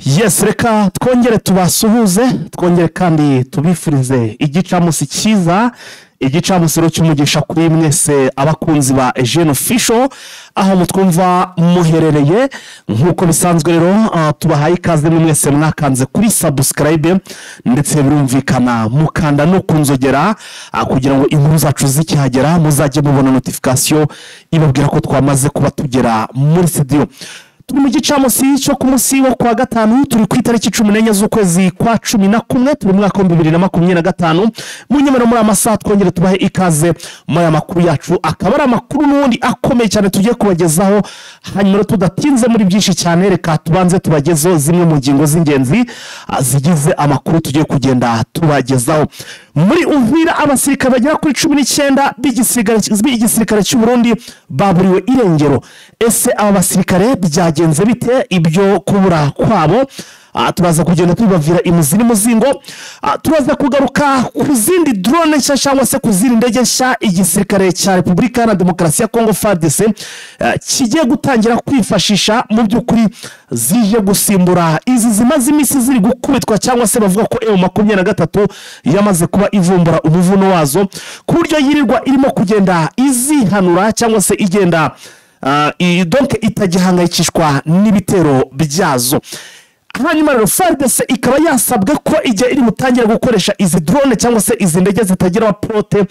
Yes, reka twongere tubasuhuze, twongere kandi tubifurize igicamunsi cyiza, igicamunsi rero cy'umugisha kuri mwese abakunzi ba Eugene Official aho mutwumva muherereye. Nk'uko bisanzwe rero, tubahaye ikaze mwese mwakanze kuri subscribe, ndetse birumvikana mukanda no kunzogera, kugira ngo inkuru zacu zikihagera muzajye mubona notification ibabwira ko twamaze kuba tugera muri studio. Turi mu gicamunsi cyo ku munsi wo kuwa gatanu, turi ku itariki 14 z'ukwezi kwa 11, turi mu mwaka wa 2025. Munyemero muri amasaha twongere tubahe ikaze muri aya makuru yacu, akaba ari amakuru n'ubundi akomeye cyane tugiye kubagezaho. Hanyuma tudatinze muri byinshi cyane, reka tubanze tubagezeho zimwe mu ngingo z'ingenzi zigize amakuru tugiye kugenda tubagezaho. Muri Uvira abasirikare bagera kuri 19 b'igisirikare cy'u Burundi baburiwe irengero. Ese aba basirikare byagenze bite ibyo kubura kwabo? Turaza kugenda tubavira imuzi n'umuzingo. Turaza kugaruka ku zindi drone nshya cyangwa se ku zindi ndege nshya igisirikare cya Repubulika Iharanira Demokarasi ya Kongo FARDC kigiye gutangira kwifashisha, mu by'ukuri zije gusimbura izi zimaze iminsi ziri gukubitwa, cyangwa se bavuga ko M23 yamaze kuba ivumbura umuvuno wazo, ku buryo yirirwa irimo kugenda izihanura cyangwa se igenda donc itagihangayikishwa n'ibitero byazo. Hanyuma rero FARDC ikaba yasabwe ko igihe iri butangira gukoresha izi drone cyangwa se izi ndege zitagira abapilote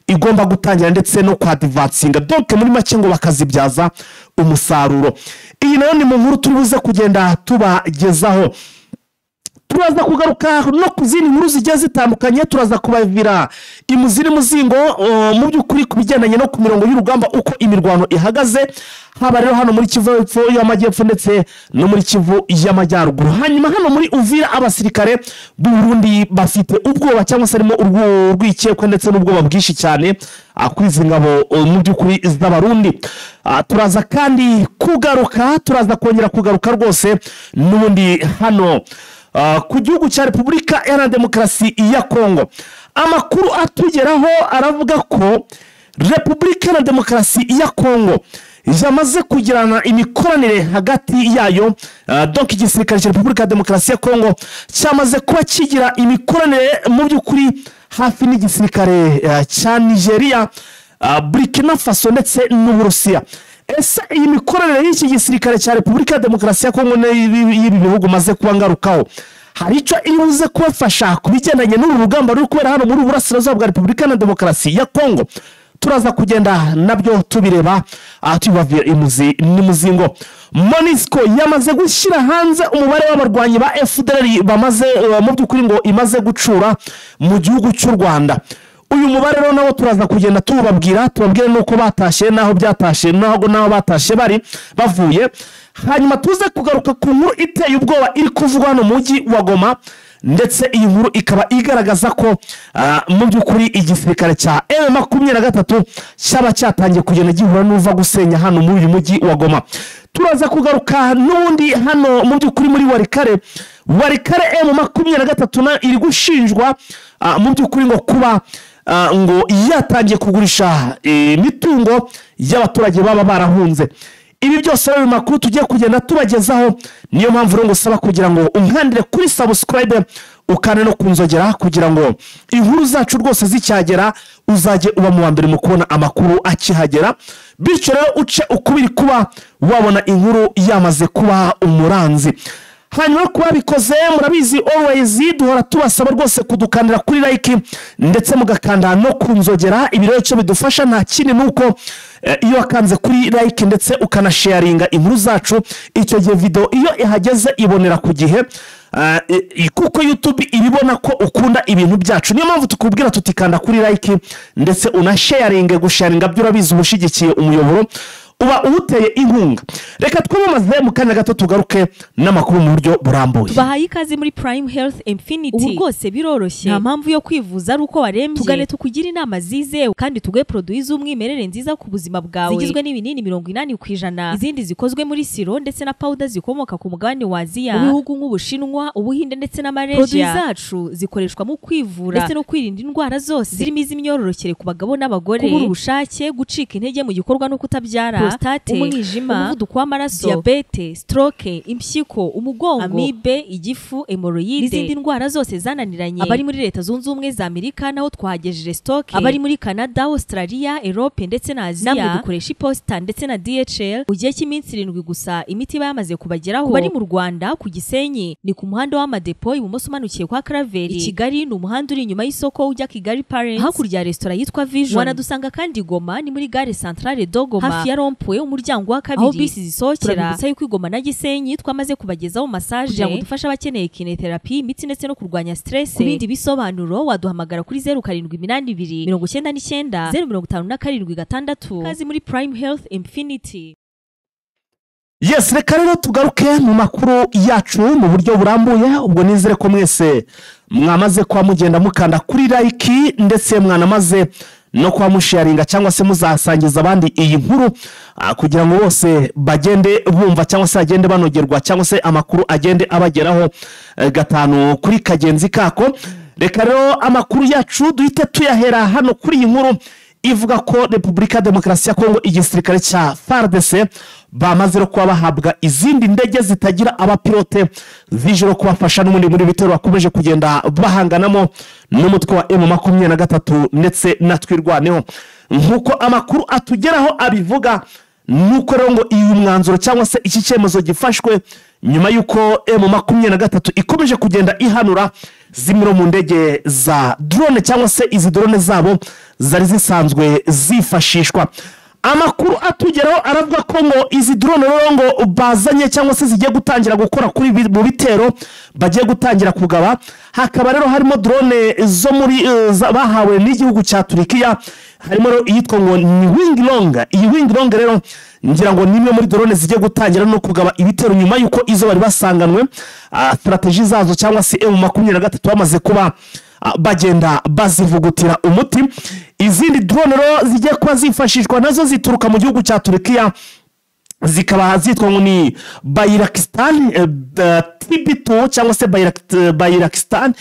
igomba gutangira ndetse no kwadivansinga, donc muri make ngo bakazibyaza umusaruro. Iyi nayo ni mu nkuru turi buze kugenda tubagezaho. Turaza kugaruka no ku zindi nkuru zigiye zitandukanye, turaza kubavira imuzi n'umuzingo mu by'ukuri ku bigendanye no ku mirongo y'urugamba uko imirwano ihagaze, haba rero hano muri Kivu y'Amajyepfo ndetse no muri Kivu y'Amajyaruguru. Hanyuma hano muri Uvira abasirikare b'u Burundi bafite ubwoba cyangwa se harimo urwikekwe ndetse n'ubwoba bwinshi cyane kuri izi ngabo mu by'ukuri z'Abarundi. Turaza kandi kugaruka, turaza kongera kugaruka rwose n'ubundi hano ku gihugu cya Repubulika Iharanira Demokarasi ya Kongo. Amakuru atugeraho aravuga ko Repubulika Iharanira Demokarasi ya Kongo yamaze kugirana imikoranire hagati yayo, donc igisirikare cya Repubulika ya Demokarasi ya Kongo cyamaze kuba kigira imikoranire mu by'ukuri hafi n'igisirikare cya Nigeria, Burkina Faso ndetse n'Uburusiya. Ese iyi mikoranire y'iki gisirikare cya Repubulika ya Demokarasi ya Kongo n'ibi bihugu maze kuba ngarukaho, hari icyo iri buze kubafasha ku bigendanye n'uru rugamba ruri kubera hano muri Burasirazuba bwa Repubulika na Demokarasi ya Kongo? Turaza kugenda nabyo tubireba, tubavira imuzi n'umuzingo. MONUSCO yamaze gushyira hanze umubare w'abarwanyi ba FDLR bamaze mu by'ukuri ngo imaze gucura mu gihugu cy'u Rwanda. Uyu mubare rero nabo turaza kugenda tubabwira, tubabwire nuko batashye, naho byatashe, naho batashye bari bavuye. Hanyuma tuze kugaruka ku nkuru iteye ubwoba iri kuvugwa hano mu mujyi wa Goma, ndetse iyi nkuru ikaba igaragaza ko mu by'ukuri igisirikare cya M23 cyaba cyatangiye kugenda gihura n'uva gusenya hano muri uyu mujyi wa Goma. Turaza kugaruka n'ubundi hano mu by'ukuri muri Walikale. Walikale M23 na iri gushinjwa mu by'ukuri ngo kuba ngo yatangiye kugurisha imitungo y'abaturage baba barahunze. Ibi byose rero makuru tugiye kugenda tubagezaho, niyo mpamvu rero ngusaba kugira ngo unkandire kuri subscribe ukane no kunzogera, kugira ngo inkuru zacu rwose zicyagera uzajye uba mu wa mbere mu kubona amakuru akihagera, bityo rero uce ukubiri kuba wabona inkuru yamaze kuba umuranzi. Hanyuma kuba bikoze murabizi always duhora tubasaba rwose kudukandira kuri like ndetse mugakanda no kunzogera. Ibi rero cyo bidufasha nta kindi nuko iyo wakanze kuri like ndetse ukanasharinga inkuru zacu, icyo gihe video iyo ihageze ibonera ku gihe, kuko YouTube ibibona ko ukunda ibintu byacu. Niyo mpamvu tukubwira tutikanda kuri like ndetse unasharinge. Gusharinga byo urabizi ubushigikiye umuyoboro uba uwuteye inkunga. Reka twamamaze mu kanya gato tugaruke n'amakuru mu buryo burambuye. Tubahaye ikaze muri Prime Health Infinity. Ubu rwose biroroshye, nta mpamvu yo kwivuza ari uko warembye. Tugane tukugira inama zizewe kandi tuguhe produits z'umwimerere nziza ku buzima bwawe, zigizwe n'ibinini 80%, izindi zikozwe muri siro ndetse na powder zikomoka ku mugabane wa Aziya, mu bihugu nk'Ubushinwa, Ubuhinde ndetse na Malaysia. Produits zacu zikoreshwa mu kwivura ndetse no kwirinda indwara zose zirimo iz'imyororokere ku bagabo n'abagore, kubura ubushake, gucika intege mu gikorwa no kutabyara, Prostate, umwijima, umuvuduko w'amaraso, diabete, stroke, impyiko, umugongo, amibe, igifu, hemorrhoide n'izindi ndwara zose zananiranye. Abari muri Leta Zunze Ubumwe za Amerika naho twahagejeje stock, abari muri Canada, Australia, Europe ndetse na Aziya. Namwe dukoresha iposita ndetse na DHL mu gihe cy'iminsi 7 gusa imiti iba yamaze kubageraho. Bari mu Rwanda ku Gisenyi ni ku muhanda w'amadepo ibumoso umanukiye kwa Karaveri. I Kigali ni umuhanda uri inyuma y'isoko ujya Kigali Parents, hakurya ya resitora yitwa Vision. Wanadusanga kandi Goma ni muri gare centrale do Goma, hafi ya rond-point umuryango wa kabiri aho bisi zisohokera. Turabibutsa yuko Goma na Gisenyi twamaze kubagezaho massage kugira ngo dufashe abakeneye kinetherapy, imitsi ndetse no kurwanya stress. Ku bindi bisobanuro waduhamagara kuri 0782 99 057 6. Kazi muri Prime Health Infinity. Yes, reka rero tugaruke mu makuru yacu mu buryo burambuye. Ubwo nizere ko mwese mwamaze kwa mugenda mukanda kuri like ndetse mwanamaze no kwa musharinga cyangwa se muzasangiza abandi iyi nkuru kugira ngo bose bagende bumva cyangwa se agende banogerwa cyangwa se amakuru agende abageraho gatanu kuri kagenzi kako. Reka rero amakuru yacu duhite tuyahera hano kuri iyi nkuru ivuga ko Repubulika Demokarasi ya Kongo igisirikare cya FARDC bamaze no kuba bahabwa izindi ndege zitagira abapilote zije no kubafasha n'ubundi muri bitero bakomeje kugenda bahanganamo n'umutwe wa M23 ndetse na Twirwaneho. Nkuko amakuru atugeraho abivuga, nuko rero ngo uyu mwanzuro cyangwa se iki cyemezo gifashwe nyuma yuko M23 ikomeje kugenda ihanura zimwe mu ndege za drone cyangwa se izi drone zabo zari zisanzwe zifashishwa. Amakuru atugeraho aravuga ko ngo izi drone rero ngo bazanye cyangwa se zigiye gutangira gukora kuri mu bitero bagiye gutangira kugaba, hakaba rero harimo drone zo muri bahawe n'igihugu cya Turkiya, harimo iyitwa ngo ni Wing Long. Iyi Wing Long rero ngira ngo nimwe muri drone zigiye gutangira no kugaba ibitero nyuma yuko izo bari basanganwe strategy zazo cyangwa se M23 bamaze kuba bagenda bazivugutira umuti. Izindi drone rero zigiye kuba zifashishwa nazo zituruka mu gihugu cya Turkiya, zikaba zitwa ngo ni Bayraktar TB2 cyangwa se Bayraktar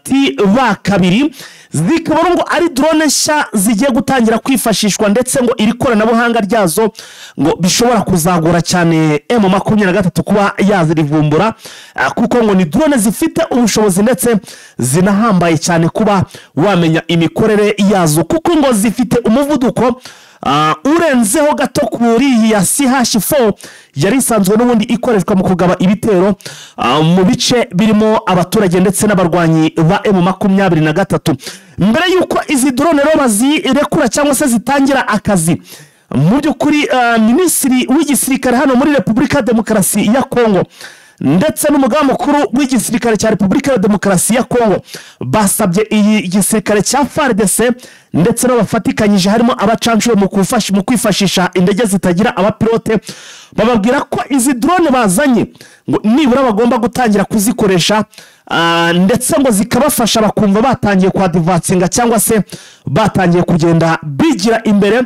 TB2, zikaba ngo ari drone nshya zigiye gutangira kwifashishwa ndetse ngo iri koranabuhanga ryazo ngo bishobora kuzagora cyane M23 kuba yazirivumbura, kuko ngo ni drone zifite ubushobozi ndetse zinahambaye cyane kuba wamenya imikorere yazo, kuko ngo zifite umuvuduko urenzeho gato kuri ya CH4 yari isanzwe n'ubundi ikoreshwa mu kugaba ibitero mu bice birimo abaturage ndetse n'abarwanyi ba M23. Mbere yuko izi drone rero bazirekura cyangwa se zitangira akazi, mu by'ukuri minisitiri w'igisirikare hano muri Repubulika Demokarasi ya Kongo ndetse n'umugaba mukuru w'igisirikare cya Repubulika ya Demokarasi ya Kongo basabye iyi gisirikare cya FARDC ndetse n'abafatikanyije harimo abacancuro mu kwifashisha indege zitagira abapilote, bababwira ko izi drone bazanye ngo nibura bagomba gutangira kuzikoresha ndetse ngo zikabafasha bakumva batangiye kwadivatsinga cyangwa se batangiye kugenda bigira imbere,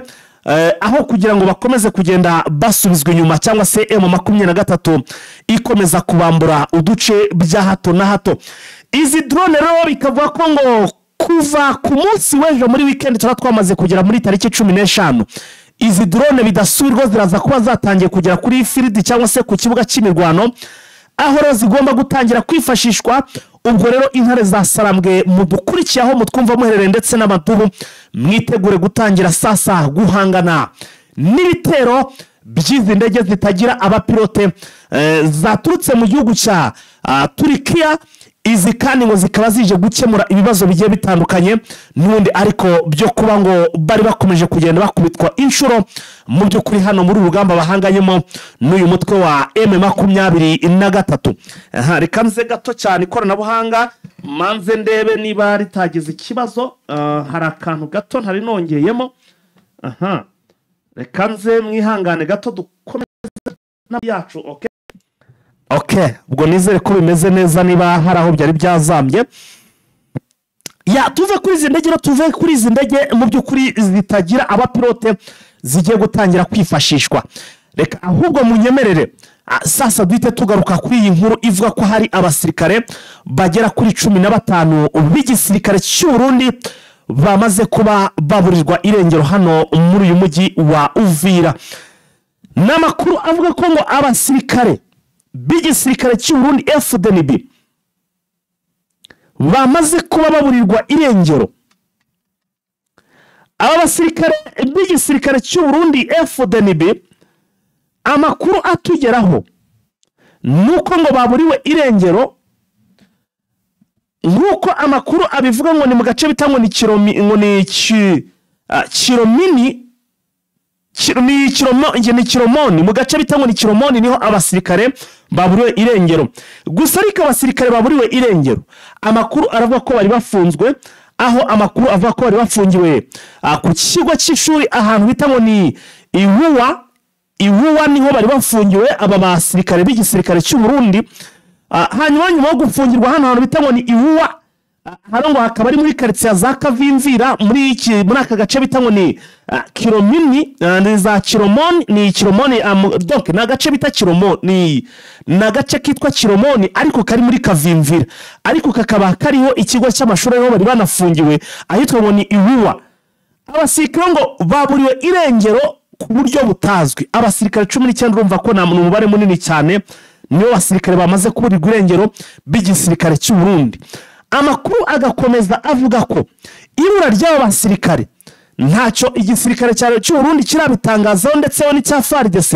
aho kugira ngo bakomeze kugenda basubizwa inyuma cyangwa se M23 ikomeza kubambura uduce bya hato na hato. Izi drone rero bikavuga ko ngo kuva ku munsi w'ejo muri weekend tuba twamaze kugera muri tariki 15, izi drone bidasubirwa ziraza kuba zatangiye kugera kuri field cyangwa se ku kibuga cy'imirwano, aho rero zigomba gutangira kwifashishwa. Ubwo rero intare za Sarambwe mudukurikiye aho mutwumva muherereye ndetse n'amadubu, mwitegure gutangira sasa guhangana n'ibitero by'izi ndege zitagira abapilote zaturutse mu gihugu cya Turkiya. Izi kandi ngo zikaba zije gukemura ibibazo bigiye bitandukanye n'ubundi ariko byo kuba ngo bari bakomeje kugenda bakubitwa inshuro mu by'ukuri hano muri urugamba bahanganyemo n'uyu mutwe wa M23. Reka nze gato cyane ikoranabuhanga manze ndebe niba ritagize ikibazo. Hari akantu gato ntari nongeyemo. Reka nze mwihangane gato dukomeze yacu. Okay. Okay, ubwo nizere ko bimeze neza niba hari aho byari byazambye. Ya tuve kuri izi ndege, tuve kuri izi ndege mu by'ukuri zitagira abapilote zigiye gutangira kwifashishwa. Reka ahubwo munyemerere sasa duhite tugaruka kuri iyi nkuru ivuga ko hari abasirikare bagera kuri 15 b'igisirikare cy'u Burundi bamaze kuba baburirwa irengero hano muri uyu mujyi wa Uvira. Ni amakuru avuga ko ngo abasirikare b'igisirikare cy'u Burundi FDNB bamaze kuba baburirwa irengero. Aba basirikare b'igisirikare cy'u Burundi FDNB, amakuru atugeraho nuko ngo baburiwe irengero, nk'uko amakuru abivuga, ngo ni mu gace bita ngo ni Kiromini, ni Kiromoni, mu gace bita ngo ni Kiromoni niho abasirikare baburiwe irengero. Gusa ariko abasirikare baburiwe irengero, amakuru aravuga ko bari bafunzwe, aho amakuru avuga ko bari bafungiwe ku kigo cy'ishuri ahantu bita ngo ni Iwuwa. Iwuwa niho bari bafungiwe aba basirikare b'igisirikare cy'u Burundi. Hanyuma nyuma yo gufungirwa hano hantu bita ngo ni Iwuwa, hano ngo hakaba ari muri karitsiye za Kavimvira, muri aka gace bita ngo ni Kiromini, ni za Kiromoni, ni Kiromoni, donc ni agace bita Kiromoni, ni agace kitwa Kiromoni ariko kari muri Kavimvira, ariko kakaba kariho ikigo cy'amashuri aho bari banafungiwe ahitwa ngo ni Iwuwa. Abasirikare ngo baburiwe irengero ku buryo butazwi. Abasirikare 19, urumva ko nta umubare munini cyane, nibo basirikare bamaze kuburirwa irengero b'igisirikare cy'u Burundi. Amakuru agakomeza avuga ko ibura ry'abo basirikare ntacyo igisirikare cy'u Burundi kirabitangazaho, ndetse n'icya FARDC,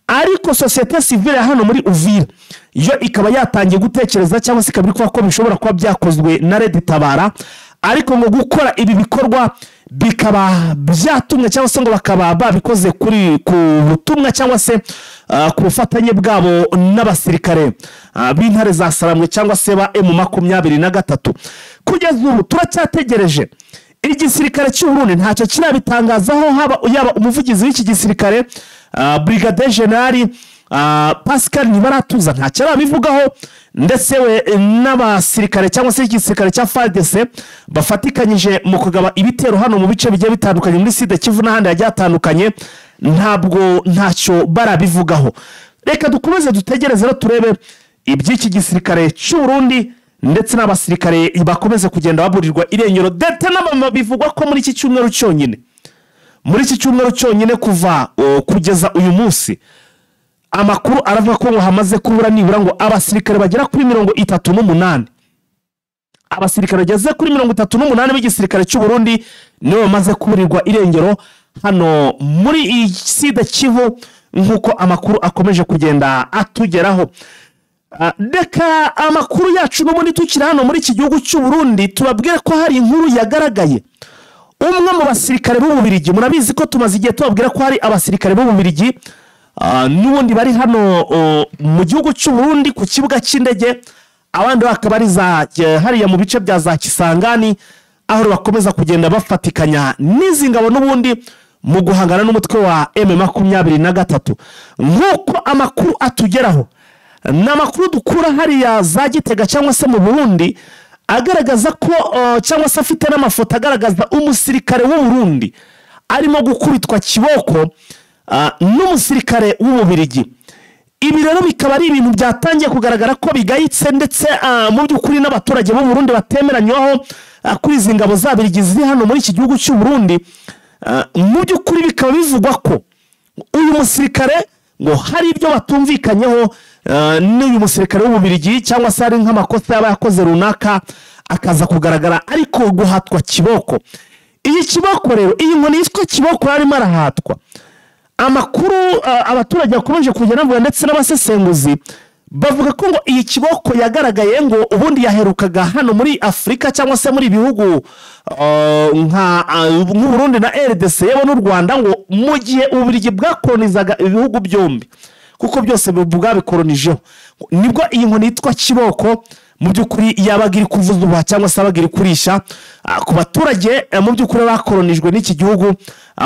ariko société civile hano muri Uvira yo ikaba yatangiye gutekereza cyangwa se ikaba iri kuvuga ko bishobora kuba byakozwe na Red Tabara, ariko ngo gukora ibi bikorwa bikaba byatumwe cyangwa se ngo bakaba babikoze kuri ku butumwa cyangwa se ku bufatanye bwabo n'abasirikare b'intare za Saramwe cyangwa se ba M23. Kugeza ubu turacyategereje igisirikare cy'u Burundi, ntacyo kirabitangazaho, haba yaba umuvugizi w'iki gisirikare Brigadier General Pascal Ntibaratuza ntacyo arabivugaho, ndetse we n'abasirikare cyangwa se igisirikare cya FARDC bafatikanyije mu kugaba ibitero hano mu bice bigiye bitandukanye muri Sud Kivu n'ahandi hagiye hatandukanye, ntabwo ntacyo barabivugaho. Reka dukomeze dutegereze rero turebe iby'iki gisirikare cy'u Burundi ndetse n'abasirikare bakomeze kugenda baburirwa irengero, ndetse n'abama bivugwa ko muri iki cyumweru cyonyine, muri iki cyumweru cyonyine kuva kugeza uyu munsi, amakuru aravuga ko ngo hamaze kubura nibura ngo abasirikare bagera kuri 38. Abasirikare bageze kuri 38 b'igisirikare cy'u Burundi nibo bamaze kuburirwa irengero hano muri Sud Kivu, nk'uko amakuru akomeje kugenda atugeraho. Reka amakuru yacu n'ubundi tukiri hano muri iki gihugu cy'u Burundi, tubabwire ko hari inkuru yagaragaye. Umwe mu basirikare b'Ububirigi, murabizi ko tumaze igihe tubabwira ko hari abasirikare b'Ububirigi n'ubundi bari hano mu gihugu cy'u Burundi ku kibuga cy'indege, abandi bakaba ari za hariya mu bice bya za Kisangani, aho bakomeza kugenda bafatikanya n'izi ngabo n'ubundi mu guhangana n'umutwe wa M23. Nk'uko amakuru atugeraho, ni amakuru dukura hariya za Gitega cyangwa se mu Burundi, agaragaza ko cyangwa se afite n'amafoto agaragaza umusirikare w'u Burundi arimo gukubitwa kiboko n'umusirikare w'Ububirigi. Ibi rero bikaba ari ibintu byatangiye kugaragara ko bigayitse, ndetse mu by'ukuri n'abaturage b'u Burundi batemeranywaho kuri izi ngabo z'Ababiligi ziri hano muri iki gihugu cy'u Burundi. Mu by'ukuri bikaba bivugwa ko uyu musirikare ngo hari ibyo batumvikanyeho n'uyu musirikare w'Ububirigi, cyangwa se ari nk'amakosa yaba yakoze runaka akaza kugaragara ariko guhatwa kiboko. Iyi kiboko rero, iyi nkoni yitwa kiboko yarimo arahatwa. Amakuru abaturage bakomeje kugenda bavuga ndetse n'abasesenguzi bavuga ko ngo iyi kiboko yagaragaye ngo ubundi yaherukaga hano muri Afurika cyangwa se muri bihugu nk'u Burundi na RDC yewe n'u Rwanda, ngo mu gihe Ububiligi bwakolonizaga ibihugu byombi, kuko byose bwabikolonijeho, nibwo iyi nkoni yitwa kiboko mu by'ukuri yabaga iri kuvuza ubuha cyangwa se yabaga iri kurisha ku baturage mu by'ukuri bakolonijwe n'iki gihugu,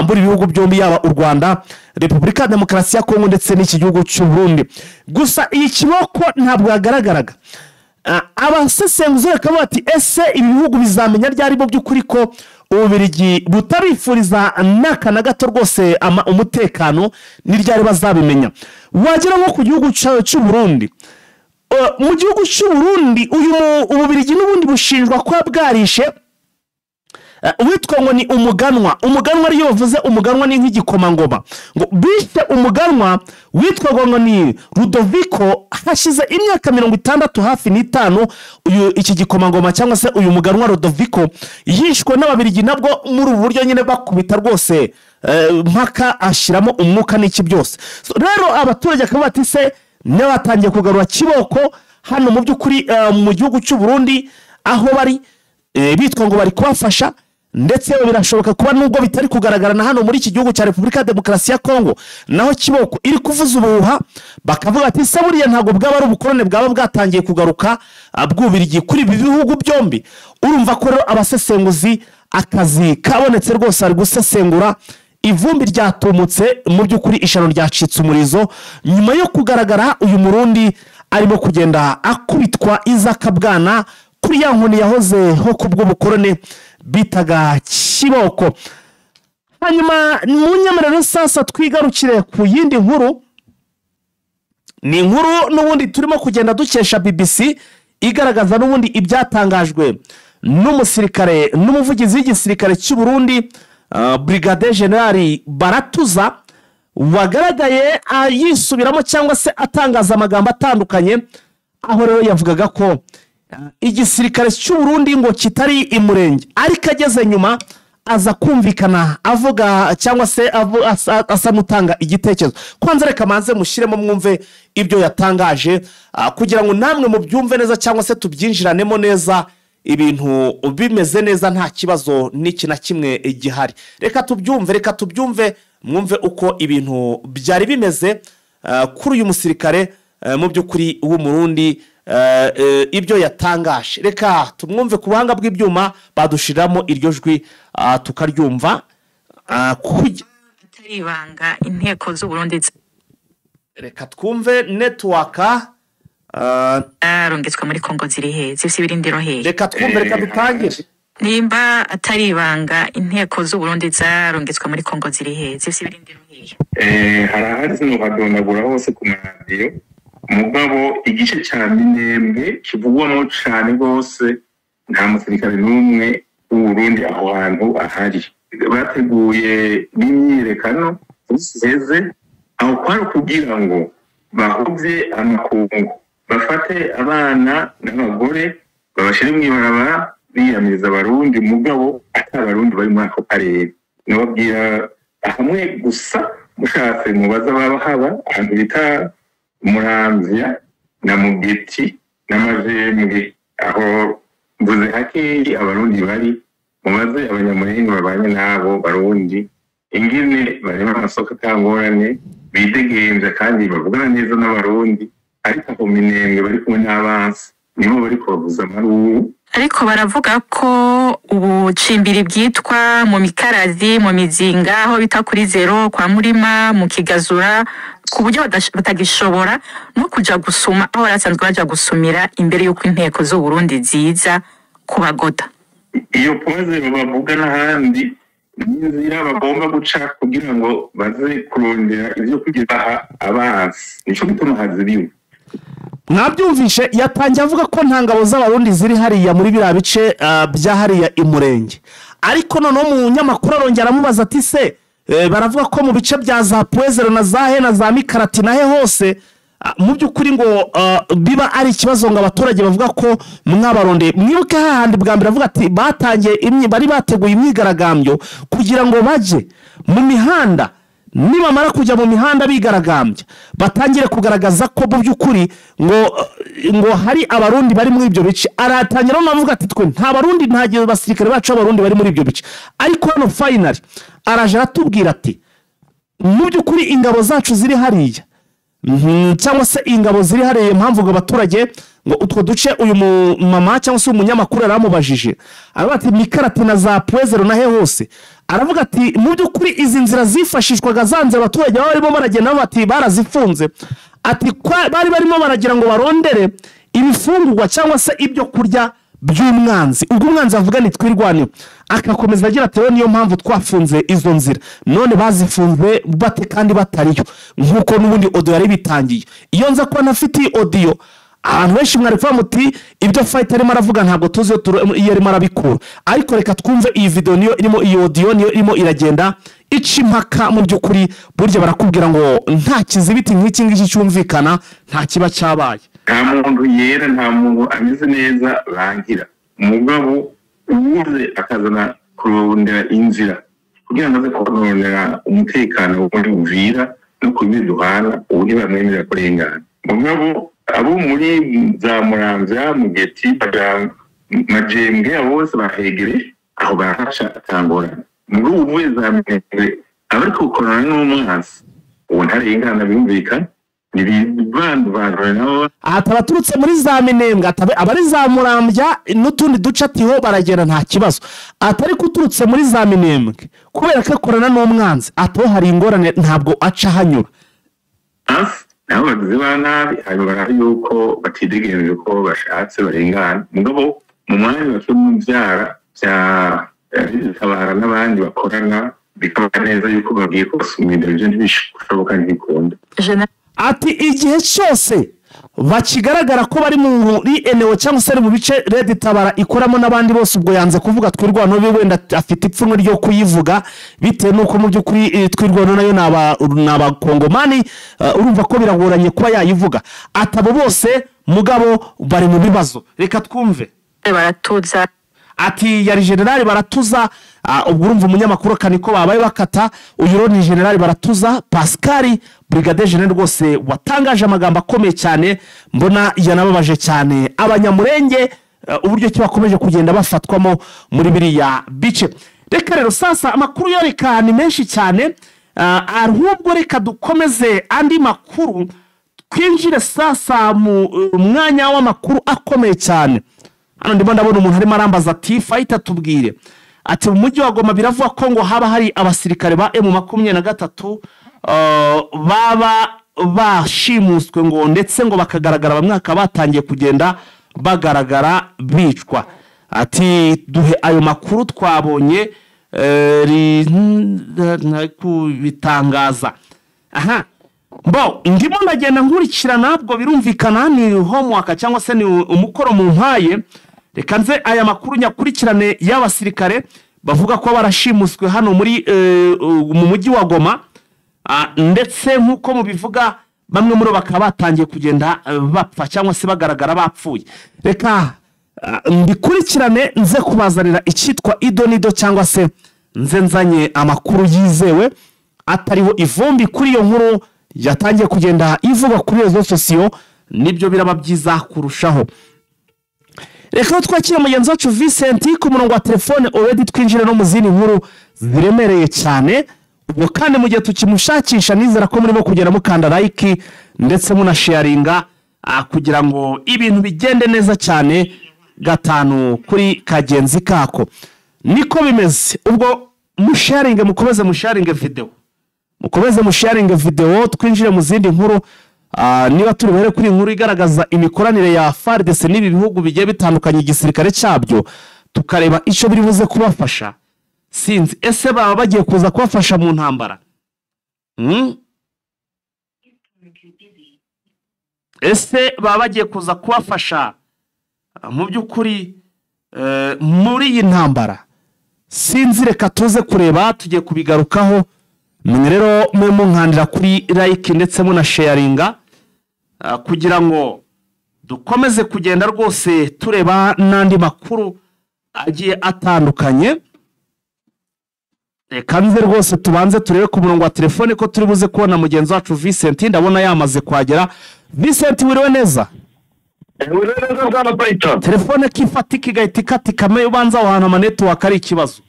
muri ibihugu byombi yaba u Rwanda, Repubulika ya Demokarasi ya Kongo ndetse n'iki gihugu cy'u Burundi. Gusa iyi kiboko ntabwo yagaragaraga. Abasesenguzi bakavuga bati ese ibi bihugu bizamenya ryari mu by'ukuri ko Ububiligi butabifuriza n'aka na gato rwose umutekano, ni ryari bazabimenya? Wagera nko ku gihugu cy'u Burundi, mu gihugu cy'u Burundi uyu Ububiligi n'ubundi bushinjwa kuba bwarishe Witwa ngo ni umuganwa, umuganwa ariyo bavuze umuganwa ni nk'igikomangoma, ngo bishe umuganwa witwaga ngo ni Rudoviko. Hashize imyaka 65 hafi n'itanu uyu iki gikomangoma cyangwa se uyu muganwa Rudoviko yishwe n'Ababirigi, nabwo muri ubu buryo nyine bakubita rwose mpaka ashyiramo umwuka n'iki byose. So, rero abaturage akaba bati se n'abatangiye kugarura kiboko hano mu by'ukuri mu gihugu cy'u Burundi aho bari bitwa ngo bari kubafasha, ndetse birashoboka kuba nubwo bitari kugaragara na hano muri iki gihugu cya Repubulika ya Demokarasi ya Kongo naho kiboko iri kuvuza ubuhuha, bakavuga ati se buriya ntabwo bwaba ari ubukorone bwaba bwatangiye kugaruka bw'Ububirigi kuri ibi bihugu byombi. Urumva ko rero abasesenguzi akazi kabonetse rwose, ari gusesengura, ivumbi ryatumutse mu by'ukuri, ishano ryacitse umurizo nyuma yo kugaragara uyu Murundi arimo kugenda akubitwa izakabwana kuri ya nkoni yahoze ho ku bw'ubukorone bitaga kiboko. Hanyuma mu nyemerero sasa twigarukire ku yindi nkuru, ni inkuru n'ubundi turimo kugenda dukesha BBC, igaragaza n'ubundi ibyatangajwe n'umusirikare n'umuvugizi w'igisirikare cy'u Burundi, Brigadier General Baratuza, wagaragaye yisubiramo cyangwa se atangaza amagambo atandukanye, aho rero yavugaga ko igisirikare cy'u Burundi ngo kitari imurenge, ariko ageze nyuma aza kumvikana avuga cyangwa se asa n'utanga igitekerezo. Kwanza reka manze mushyiremo mwumve ibyo yatangaje, kugira ngo namwe mubyumve neza cyangwa se tubyinjiranemo neza, ibintu bimeze neza, nta kibazo n'iki na kimwe gihari. Reka tubyumve, reka tubyumve mwumve uko ibintu byari bimeze kuri uyu musirikare mu by'ukuri w'Umurundi, ibyo yatangaje. Reka tumwumve ku buhanga bw'ibyuma, badushiramo iryo jwi tukaryumva. Atari ibanga inteko z'Uburundi Reka twumve network. zarungitswe muri Kongo ziri he, zifise ibirindiro he? Reka twumve, reka dutangire. Nimba atari ibanga, inteko z'Uburundi zarungitswe muri Kongo ziri he, zifise ibirindiro he? Harahari, sinobadondagura hose ku maradiyo, mugabo igice ca Minembwe kivugwamo cane rwose, nta musirikare n'umwe w'Uburundi aho hantu ahari. Bateguye n'imyiyerekano heze aho, kwari ukugira ngo bahuvye amakungu, bafate abana n'abagore babashire mw'ibarabara biyamiriza Abarundi, mugabo ata Abarundi bari muri ako karere. Nababwira hamwe gusa, mushatse mubaza baba haba ahantu bita Muramvya na Mugeti n'Amajembwe, aho mvuze hakeyi Abarundi bari. Mubaze Abanyamulenge babanye n'abo Barundi ingene barema amasoko atangorane, bidegemvya kandi bavugana neza n'Abarundi. Ariko aho Minembwe bari kumwe n'abansi, nibo bariko bavuza amaruru. Ariko baravuga ko ubucimbiri bwitwa mu Mikarazi, mu Mizinga, aho bita kuri zero, kwa Murima, mu Kigazura, ku buryo batagishobora no kuja gusuma aho barasanzwe baja gusumira imbere y'uko inteko z'Uburundi ziza kubagota. Iyo point zéro bavuga n'ahandi n'inzira bagomba guca kugira ngo baze kurondera ivyo kugira abansi, nico gituma haziriwe. Mwabyumvishe, yatangiye avuga ko nta ngabo z'Abarundi ziri hariya muri biriya bice bya hariya imurenge, ariko noneho umunyamakuru arongera aramubaza ati se baravuga ko mu bice bya za Point Zéro na za he na za Mikarati na he hose, mu by'ukuri ngo biba ari ikibazo, ngo abaturage bavuga ko mwabarondeye. Mwibuke hahandi bwa mbere avuga ati batangiye bari bateguye imyigaragambyo kugira ngo bajye mu mihanda, nibamara kujya mu mihanda bigaragambya batangire kugaragaza ko mu by'ukuri ngo hari Abarundi bari muri ibyo bice. Aratangira noneho avuga ati twe nta Barundi, nta gihe basirikare bacu b'Abarundi bari muri ibyo bice. Ariko hano finally araje aratubwira ati mu by'ukuri ingabo zacu ziri hariya, cyangwa se ingabo ziri hariya, impamvu ngo abaturage ngo utwo duce, uyu mama cyangwa se umunyamakuru yaramubajije, aravuga ati Mikarati na za Point Zéro na he hose, aravuga ati mu by'ukuri izi nzira zifashishwaga, za nzira abaturage baba barimo baragenda, bati barazifunze, ati bari barimo baragira ngo barondere ibifungurwa cyangwa se ibyo kurya by'umwanzi. Ubwo umwanzi avuga ni Twirwaneho. Akakomeza agira ati rero niyo mpamvu twafunze izo nzira. None bazifunze bate kandi batariyo, nk'uko n'ubundi audio yari bitangiye? Iyo nza kuba ntafite iyi audio. Abantu benshi mwari kuvuga muti ibyo Fighter arimo aravuga ntabwo tuzi iyo arimo arabikura, ariko reka twumve iyi video niyo irimo, iyi audio niyo irimo iragenda ica impaka. Mu by'ukuri burya barakubwira ngo nta kizibiti nk'iki ngiki cyumvikana, nta kiba cyabaye. Nta muntu yera, nta muntu ameze neza bangira. Umugabo uwuze akazana kurondera inzira kugira ngo aze kurondera umutekano wo muri Uvira no kubiduhana, ubu ntibamwemerera kurengana. Mugabo abo muri za Muramvya, Mugeti, Majembwe, abo bose bahegere aho barahasha atangorana. Mugabo uvuye za Minembwe abari gukorana n'umwansi, uwo ntarengana, birumvikana. Aha abaturutse muri za Minembwe, abari za Murambya n'utundi duce atiho baragenda nta kibazo. Atari kuturutse muri za Minembwe kubera ko akorana n'umwanzi, atiho hari ingorane, ntabwo aca hanyura. Nabo bagizi ba nabi hanyuma barabe yuko batidegereje ko bashatse barengana. Mugabo mu mwanya bakimubyara bya Tabara n'abandi bakorana bikaba neza yuko bagiye kubasumira, ibyo ntibishoboka, ntibikunda. Ati igihe cyose bakigaragara ko bari muri eneo cyangwa se mu bice Red Tabara ikoramo n'abandi bose, ubwo yanze kuvuga Twirwaneho, wenda afite ipfunwe ryo kuyivuga bitewe n'uko mu by'ukuri Twirwaneho nayo ni abakongomani, urumva ko biragoranye kuba yayivuga. Atabo bose mugabo bari mu bibazo. Reka twumve. Baratuza. Ati yari generali Baratuza, ubwo urumva umunyamakuru kaniko babaye bakata. Uyu ni generali Baratuza Pascal, brigadier general rwose watangaje amagambo akomeye cyane, mbona yanababaje cyane abanyamurenge uburyo ki bakomeje kugenda bafatwamo muri biriya bice. Reka rero sasa amakuru yoreka ni menshi cyane, ahubwo reka dukomeze andi makuru, twinjire sasa mu mwanya w'amakuru akomeye cyane. Hano ndimo ndabona umuntu arimo arambaza ati Fighter tubwire, ati mu mujyi wa Goma biravuga ko ngo haba hari abasirikare ba M23 baba bashimuswe ngo ndetse ngo bakagaragara bamwe bakaba batangiye kugenda bagaragara bicwa. Ati duhe ayo makuru twabonye kubitangaza. Aha bo ndimo ndagenda nkurikirana, ntabwo birumvikana ni homework cyangwa se ni umukoro mu mpaye. Reka nze aya makuru nyakurikirane y'abasirikare bavuga ko barashimuswe hano muri mu mujyi wa Goma, ndetse nk'uko mubivuga bamwe muri bo bakaba batangiye kugenda bapfa cyangwa se bagaragara bapfuye. Reka mbikurikirane nze kubazanira icyitwa idonido cyangwa se nze nzanye amakuru yizewe atariho ivumbi kuri iyo nkuru yatangiye kugenda ivuga kuri rezo sosiyo, nibyo biraba byiza kurushaho. Reka twakire mugenzi wacu Vincent ku murongo wa telefone already, twinjire no mu zindi nkuru ziremereye cyane. Ubwo kandi mu gihe tukimushakisha nizera ko murimo kugenda mukanda like ndetse munasharinga kugira ngo ibintu bigende neza cyane gatanu kuri kagenzi kako. Niko bimeze. Ubwo musharinge, mukomeze musharinge video. Mukomeze musharinge video, twinjire mu zindi nkuru. Niba turi buhere kuri inkuru igaragaza imikoranire ya FARDC n'ibi bihugu bigiye bitandukanye igisirikare cyabyo, tukareba icyo biri buze kubafasha. Sinzi ese baba bagiye kuza kubafasha mu ntambara? Ese baba bagiye kuza kubafasha mu by'ukuri muri iyi ntambara? Sinzi, reka tuze kureba, tugiye kubigarukaho. Mwe rero mwe munkandira kuri like ndetse munasharinga kugira ngo dukomeze kugenda rwose tureba n'andi makuru agiye atandukanye. Reka nze rwose tubanze turebe ku murongo wa telefone ko turi buze kubona mugenzi wacu Vincent, ndabona yamaze kuhagera. Vincent wiriwe neza? Telefone kifatika igahita ikatika, ubanza aho hantu ama network ari ikibazo.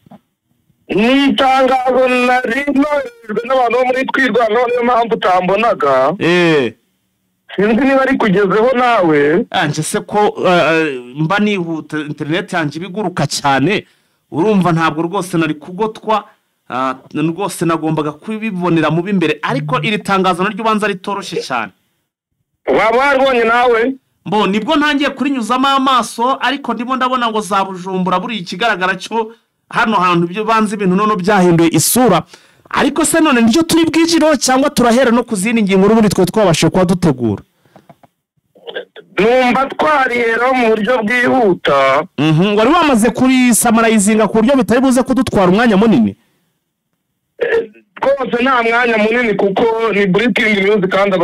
Ni itangazo nari noherejwe n'abantu bo muri Twirwaneho, niyo mpamvu utambonaga. Sinzi niba ari kugezeho nawe. Nje se ko mba nihuta internet yanjye ibiguruka cyane, urumva ntabwo rwose nari kugotwa, rwose nagombaga kubibonera mu b'imbere, ariko iri tangazo naryo ubanza ritoroshye cyane. Waba waribonye nawe? Mbo nibwo ntangiye kurinyuzamo amaso, ariko ndimo ndabona ngo za Bujumbura buri ikigaragara cyo hano hantu ibyo banze ibintu none byahinduye isura. Ariko se none nicyo turi bwijiro cyangwa turahera no kuzindi ngingo n'ubundi twe twabashije kuba dutegura? Numva twariheraho mu buryo bwihuta. Wari wamaze kuri summarizinga ku buryo bitari buze kudutwara umwanya munini? Rwose nta mwanya munini kuko ni breaking news kandi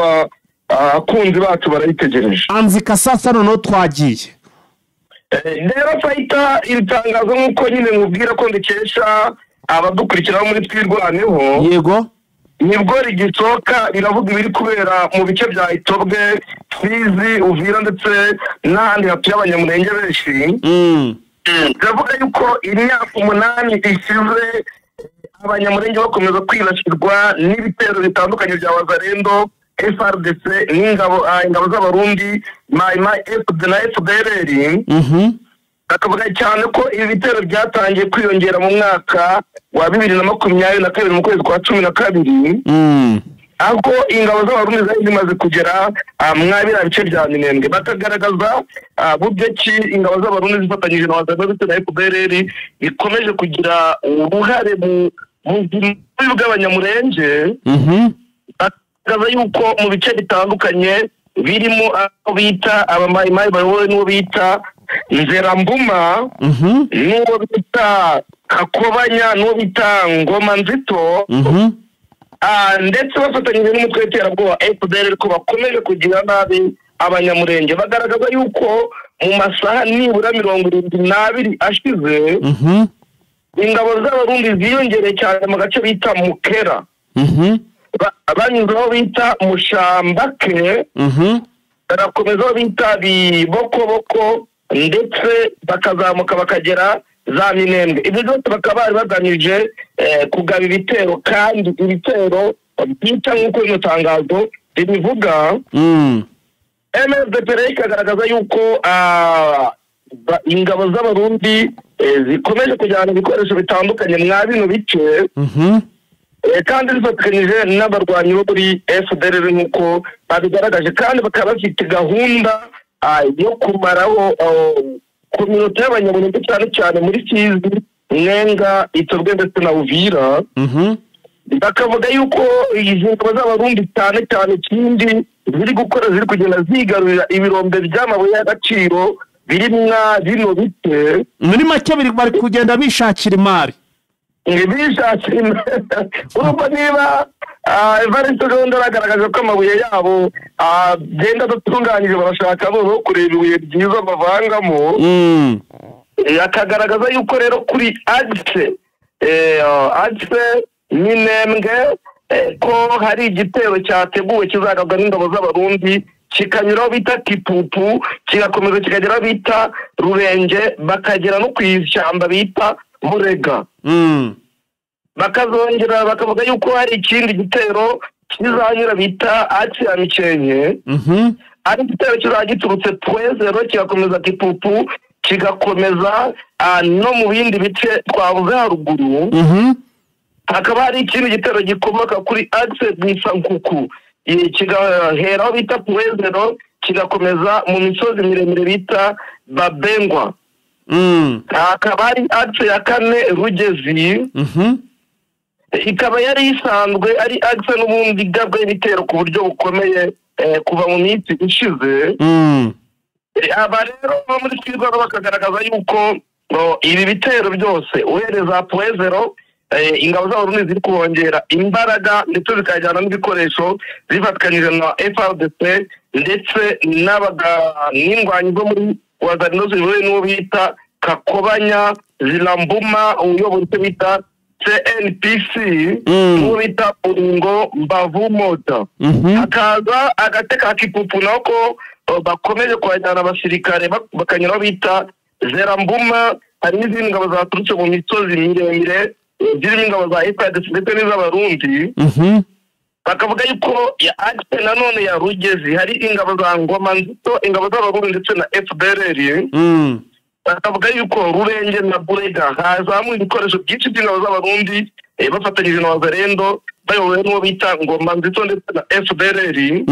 abakunzi bacu barayitegereje. Anzika sasa noneho twagiye. Rero fayita iri tangazo nk'uko nyine mubwira ko ndikesha abadukurikiraho muri Twirwaneho. Yego. Nibwo rigisohoka riravuga ibiri kubera mu bice bya Itobwe, Fizi, Uvira ndetse n'ahandi hatuye abanyamurenge benshi. Riravuga yuko imyaka 8 ishize abanyamurenge bakomeza kwibasirwa n'ibitero bitandukanye bya Wazalendo, FARDC n'ingabo ingabo z'Abarundi, Mai Mai FD na FDLR. Bakavuga cyane ko ibi bitero byatangiye kwiyongera mu mwaka wa 2022 mu kwezi kwa 12, aho ingabo z'Abarundi zari zimaze kugera mwabira bice bya Minembwe. Bakagaragaza buryo ki ingabo z'Abarundi zifatanyije na Wazalendo ndetse na FDLR bikomeje kugira uruhare mu buzima bw'abanyamurenge. Bakagaragaza yuko mu bice bitandukanye birimo aho bita abamayimayi bayobowe n'uwo bita Nzerambuma, n'uwo bita Kakobanya, n'uwo bita Ngoma Nzito, ndetse bafatanyije n'umutwe w'iterabwoba FDLR ko bakomeje kugira nabi abanyamurenge. Bagaragaza yuko mu masaha nibura 72 ashize ingabo z'Abarundi ziyongereye cyane mu gace bita Mukera, banyuze aho bita Mushambake, barakomeza aho bita Bibokoboko, ndetse bakazamuka bakagera za Minembwe. Ibyo byose bakaba bari bagamije kugaba ibitero, kandi ibitero byita nk'uko rino tangazo ribivuga. MRDP ikagaragaza yuko ingabo z'Abarundi zikomeje kujyana ibikoresho bitandukanye mwa bino bice, kandi zifatanyije n'abarwanyi bo muri FDLR nk'uko babigaragaje, kandi bakaba bafite gahunda yo kumaraho kominote y'abanyamurenge cyane cyane muri Fizi, Mwenga, Itobwe ndetse na Uvira. Bakavuga yuko izi ngabo z'Abarundi cyane cyane ikindi ziri gukora ziri kugenda zigarurira ibirombe by'amabuye y'agaciro biri mwa bino bice. Muri make bari kugenda bishakira imari. Bishakira urumva niba Evariste gahunda aragaragaza ko amabuye yabo agenda adatunganyije, barashaka noneho kureba ibuye ryiza bavangamo. Akagaragaza yuko rero kuri axe Minembwe ko hari igitero cyateguwe kizagabwa n'ingabo z'Abarundi kikanyuraho bita Kipupu, kigakomeza kikagera bita Rurenge, bakagera no ku ishyamba bita Murega. Bakazongera bakavuga yuko hari ikindi gitero kizanyura bita Axe ya Mikenke, ari igitero kizajya giturutse Pwezero kigakomeza Kipupu, kigakomeza no mu bindi bice twavuze haruguru. Hakaba hari ikindi gitero gikomoka kuri Axe Bwisankuku, kigahera aho bita Pwezero kigakomeza mu misozi miremire bita Babengwa. Hakaba hari Axe ya kane Rugezi, ikaba yari isanzwe ari axe n'ubundi igabwa ibitero ku buryo bukomeye kuva mu minsi ishize. Aba rero bo muri Twirwaneho bakagaragaza yuko ibi bitero byose uhereza Pwezero ingabo z'Abarundi ziri kubongera imbaraga ndetse zikajyana n'ibikoresho zifatikanyije na FARDC ndetse n'indwanyi zo muri Wazalendo ziyobowe n'uwo bita Kakobanya Zilambuma uyoboye icyo bita CNPC, n'uwo bita Buringo Mbavu Mota. Hakaza agace ka Kipupu nako bakomeje kuhajyana abasirikare bakanyura aho bita Zerambuma. Hari n'izindi ngabo zaturutse mu misozi miremire zirimo ingabo za FARDC ndetse n'iz'Abarundi. Bakavuga yuko ya axe nanone ya Rugezi hari ingabo za Ngoma Nzito, ingabo z'Abarundi ndetse na FDLR. Bakavuga yuko Rurenge na Burega hazamuye ibikoresho byinshi by'ingabo z'Abarundi bafatanyije na Wazalendo bayobowe n'uwo bita Ngoma Nzito ndetse na FDLR.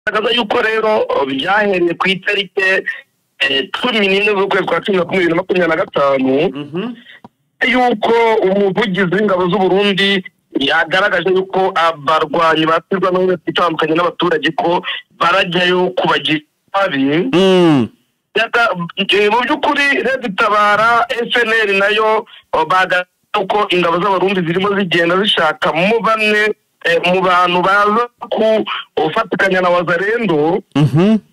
Bakavuga yuko rero byahereye ku itariki 14 z'ukwezi kwa 11 2025, yuko umuvugizi w'ingabo z'u Burundi Yagaragaje yuko abarwanyi batirwa itandukanye n'abaturage ko barajyayo kubagira nabi. Mu by'ukuri Red Tabara, FNL nayo bagaragaje ko ingabo z'Abarundi zirimo zigenda zishaka mu bamwe mu bantu baza kufatikanya na Wazalendo,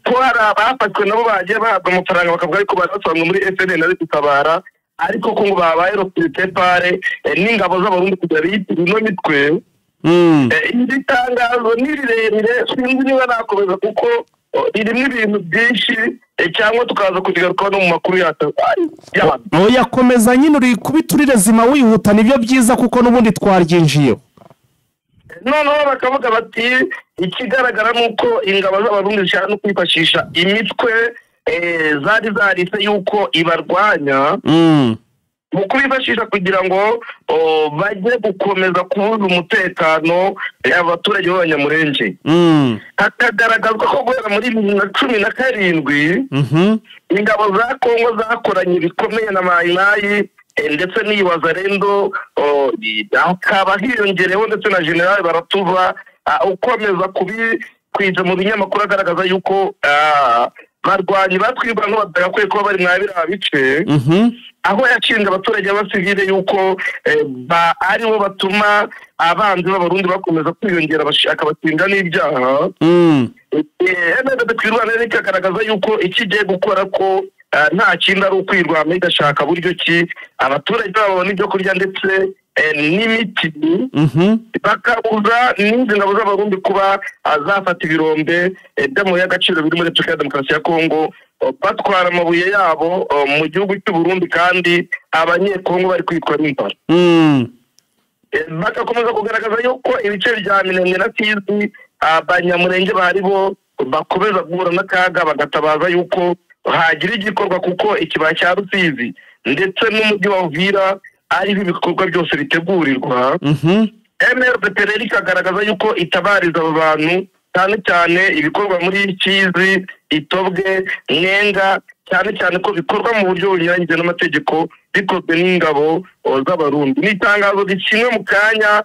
ko hari abafashwe nabo bagiye bahabwa amafaranga bakavuga ariko bari basanzwe muri FNL na Red Tabara, ariko ko ngo babaye recruté par n'ingabo z'Abarundi kugira biyitirire ino mitwe. Iri tangazo ni rirerire, sinzi niba nakomeza kuko ririmo ibintu byinshi, cyangwa tukaza kurigarukaho no mu makuru yacu. Oya, komeza nyine, uri kubiturire zima wihuta, nibyo byiza kuko n'ubundi twaryinjiyeho. Noneho bakavuga bati ikigaragara ni uko ingabo z'Abarundi zishaka no kwifashisha imitwe zari zarise yuko ibarwanya mu kubifashisha kugira ngo bajye gukomeza kubuza umutekano abaturage b'Abanyamurenge. Hakagaragazwa ko guhera muri 2017 ingabo za Kongo zakoranye bikomeye na Mayimayi ndetse n'iyi Wazalendo, hakaba hiyongereyeho ndetse na General Baratuva ukomeza kubikwiza mu binyamakuru agaragaza yuko barwanyi batwibwa batagakwiye kuba bari mwa biriya bice, aho yashinze abaturage b'abasivile yuko aribo batuma abanzi b'Abarundi bakomeza kwiyongera, akabatsinda n'ibyaha. MRDP Twirwaneho ikagaragaza yuko icyo igiye gukora ko nta kindi ari ukwirwanya, igashaka buryo ki abaturage babona ibyo kurya ndetse n'imiti, bakabuza n'izi ngabo z'Abarundi kuba zafata ibirombe by'amabuye y'agaciro biri muri Repubulika ya Demokarasi ya Kongo, batwara amabuye yabo mu gihugu cy'u Burundi kandi Abanyekongo bari kwitwa n'inzara. Bagakomeza kugaragaza yuko ibice bya Minembwe na Fizi Abanyamurenge bari bo bakomeza guhura n'akaga, bagatabaza yuko hagira igikorwa kuko ikibaya cya Rusizi ndetse n'umujyi wa Uvira ariho ibikorwa byose bitegurirwa. MRDP rero ikagaragaza yuko itabariza abo bantu, cyane cyane ibikorwa muri Kizi, Itobwe, Mwenga, cyane cyane ko bikorwa mu buryo bunyuranyije n'amategeko bikozwe n'ingabo z'Abarundi. Ni itangazo rikinwe mu kanya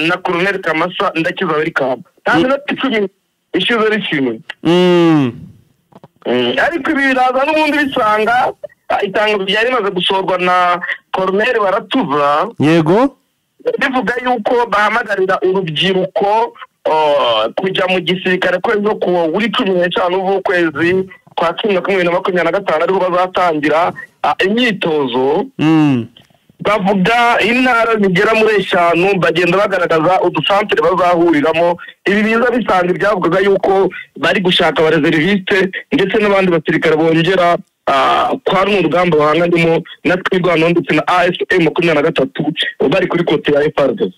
na Colonel Kamasa Ndakiza Welcome, nta minota 10 ishize rishimwe. Ariko ibi biraza n'ubundi bisanga itangazo ryari rimaze gusohorwa na Colonel Baratuza. Yego, bivuga yuko bahamagarira urubyiruko kujya mu gisirikare ko ejo ku wuri 15 z'ukwezi kwa 11 2025 ariho bazatangira imyitozo. Bavuga intara zigera muri 5, bagenda bagaragaza udusantere bazahuriramo. Ibi biza bisanga ibyavugaga yuko bari gushaka abareseriviste ndetse n'abandi basirikare bongera kwa runo rugamba bahanganyemo na Twirwaneho ndetse na AFM 23 bari kuri côté ya FARDC.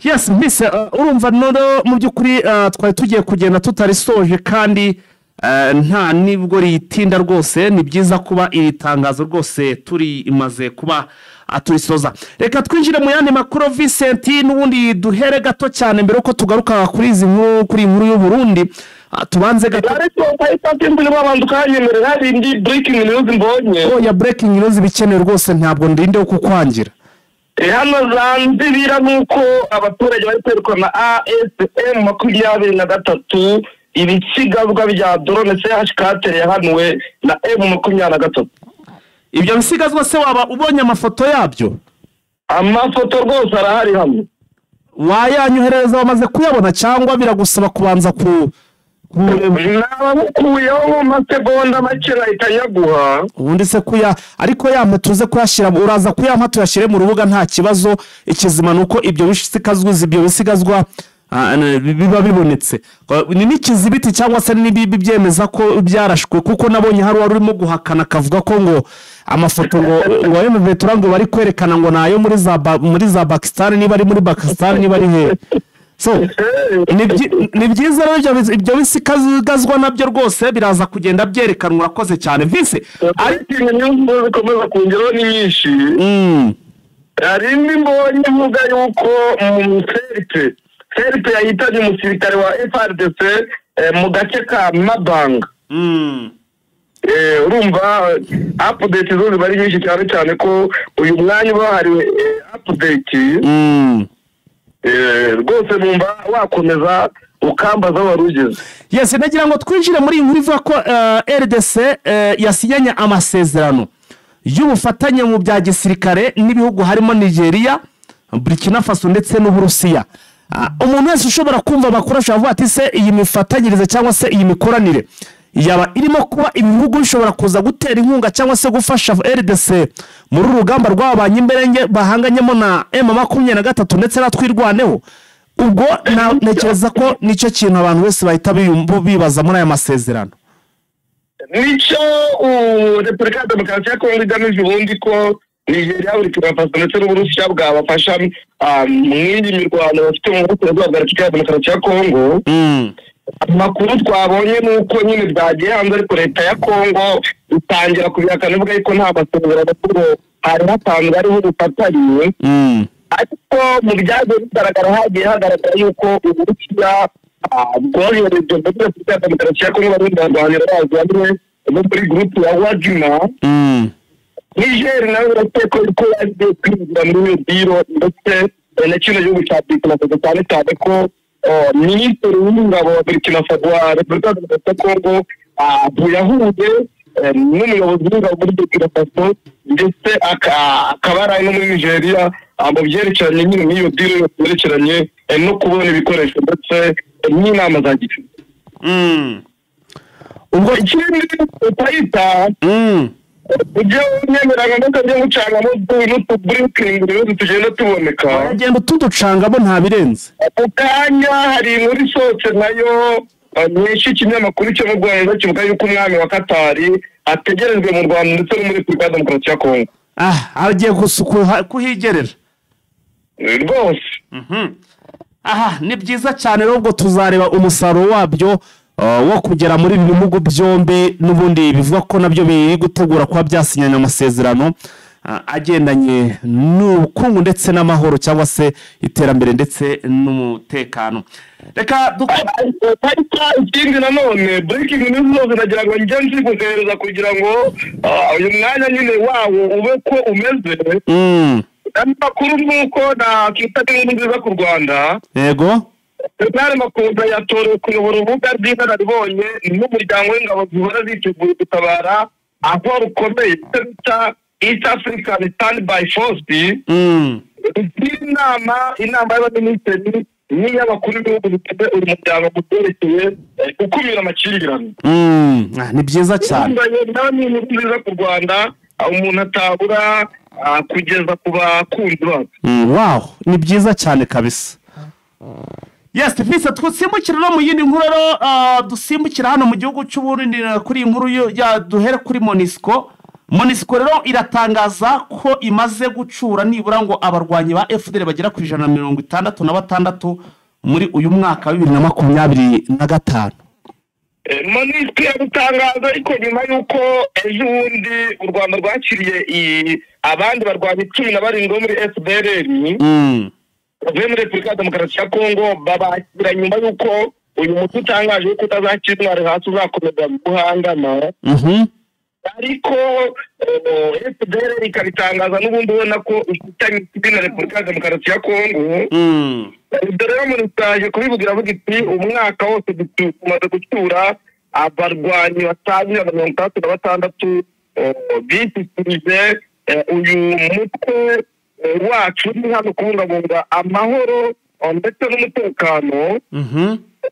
Yes, mbese urumva none mu by'ukuri twari tugiye kugenda tutarisoje kandi nta nibwo ritinda rwose. Ni byiza kuba iri tangazo rwose turi imaze kuba turisoza. Reka twinjire mu yandi makuru, Vincent, n'ubundi duhere gato cyane mbere uko tugaruka kuri izi nkuru, kuri iyi nkuru y'u Burundi. Tubanze gato. Ariko mpita babanza ukanyemerera, hari indi breaking news mbonye. Oya, breaking news ibikenewe rwose, ntabwo ndinde kukwangira. Hano zanzibira nuko abaturage bari kwerekana ASM 23 ibisigazwa bya drone CH4 yahanuwe na M23. Ibyo bisigazwa se waba ubonye amafoto yabyo? Amafoto rwose arahari hano. Wayanyoherereza wamaze kuyabona cyangwa biragusaba kubanza ku Nabamukuyeho mu masegonda make nahita nyaguha. Ubundi se kuya ariko yampa tuze kuyashyira, uraza kuyampa tuyashyire mu rubuga nta kibazo. Ikizima ni uko ibyo bisigazwa, ibyo bisigazwa biba bibonetse, ni n'ikizibiti cyangwa se n'ibibi byemeza ko byarashwe, kuko nabonye hari uwari urimo guhakana akavuga ko ngo amafoto ngo ayo M23 ngo bari kwerekana ngo nayo muri za Pakistan, niba ari muri Pakistan, niba ari hehe. So ni byiza rero ibyo bisigazwa nabyo rwose biraza kugenda byerekanwa. Urakoze cyane, Vise. Ariko news zikomeza kongeraho ni nyinshi. Hari indi mbonye ivuga yuko mu CRP yahitanye umusirikare wa FARDC mu gace ka Mabanga. Urumva update zo ziba ari nyinshi cyane cyane ko uyu mwanya uba wahariwe update. Rwose numva wakomeza ukambaza wari ugeze. Yes, nagira ngo twinjire muri iyi nkuru ivuga ko RDC yasinyanye amasezerano y'ubufatanye mu bya gisirikare n'ibihugu harimo Nigeria, Burkina Faso ndetse n'Uburusiya. Umuntu wese ushobora kumva amakuru ashobora kuvuga ati se iyi mifatanyirize cyangwa se iyi mikoranire yaba irimo kuba ibihugu bishobora kuza gutera inkunga cyangwa se gufasha RDC muri uru rugamba rw'aba banyimberenge bahanganyemo na M23 ndetse na Twirwaneho. Ubwo ntekereza ko nicyo kintu abantu bose bahita bibaza muri aya masezerano. Nicyo Repubulika ya Demokarasi ya Kongo igamije ubundi ko Nigeria, Burkina Faso ndetse n'Uburusiya bwabafasha mw'iyi mirwano bafite mu burasirazuba bwa Repubulika ya Demokarasi ya Kongo. Amakuru twabonye ni uko nyine byagiye hanze, ariko leta ya Kongo itangira kubihakana ivuga yuko nta masezerano kuko hari hasanzwe hariho ubufatanye. Ariko mu byagiye bigaragara hagiye hagaragara yuko Uburusiya bwohereje muri Repubulika ya Demokarasi ya Kongo abarundi barwanira bazi bamwe bo muri gurupe ya Wagner. Niger nawe birakekwa ko yagiye kwinjira muri iyo diro ndetse na kino gihugu cya Burkina Faso, cyane cyane ko minisitiri w'ingabo wa Burkina Faso wa Repubulika ya Demokarasi ya Kongo yahuye n'umuyobozi w'ingabo muri Burkina Faso ndetse akaba ari no muri Nigeria mu byerekeranye nyine n'iyo diro yose yerekeranye no kubona ibikoresho ndetse n'inama za gisirikare. Ubwo ikindi utahita ujye unyemeranya ndetse ngucangamo n'utuburikingi rero tugenda tuboneka, uragenda utuducangamo nta birenze. Ako kanya hari inkuru isohotse nayo nyinshi ikinyamakuru cyo mu Rwanda kivuga yuko umwami wa Katari ategerejwe mu Rwanda ndetse no muri Repubulika ya Demokarasi ya Kongo. Agiye kuhigerera rwose. Aha ni byiza cyane rero, ubwo tuzareba umusaruro wabyo wo kugera muri ibi bihugu byombi n'ubundi bivuga ko nabyo biri gutegura kuba byasinyanye amasezerano agendanye n'ubukungu ndetse n'amahoro cyangwa se iterambere ndetse n'umutekano. Reka ikindi nanone breaking news zose nagira ngo njye nziguhereza kugira ngo uyu mwanya nyine wawo ube ko umeze. Amakuru nuko nakita inkuru nziza ku Rwanda. Yego. Bernard Makuza yatorewe kuyobora urubuga rw'inararibonye n'umuryango w'ingabo zihora ziteguye gutabara aho rukomeye bita East African Standby Force. Inama y'abaminisitiri n'iy'abakuru b'ibihugu bigize uyu muryango mu byerekeye gukumira amakimbirane. Ni byiza cyane. Nawe ni inkuru nziza ku Rwanda umuntu atabura kugeza ku bakunzi bacu. Wow, ni byiza cyane kabisa. Yes, Fisa, dusimbukira no mu yindi nkuru rero, dusimbukira hano mu gihugu cy'u Burundi kuri iyi nkuru ya duhere kuri MONUSCO. MONUSCO rero iratangaza ko imaze gucura nibura ngo abarwanyi ba FDL bagera ku 166 muri uyu mwaka wa 2025. MONUSCO iratangaza ariko nyuma y'uko ejo bundi u Rwanda rwakiriye abandi barwanyi 17 bo muri FDLR bavuye muri Repubulika ya Demokarasi ya Kongo, babakira nyuma y'uko uyu mutwe utangaje yuko utazakira intwari hasi uzakomeza guhangana. Ariko FDLR ikabitangaza n'ubundi ubona ko ifitanye ikibi na Repubulika ya Demokarasi ya Kongo. Ibyo rero MONUSCO kubivugira avuga iti umwaka wose tumaze gucyura abarwanyi basaga 166 bishyikirije uyu mutwe wacu uri hano kubungabunga amahoro ndetse n'umutekano.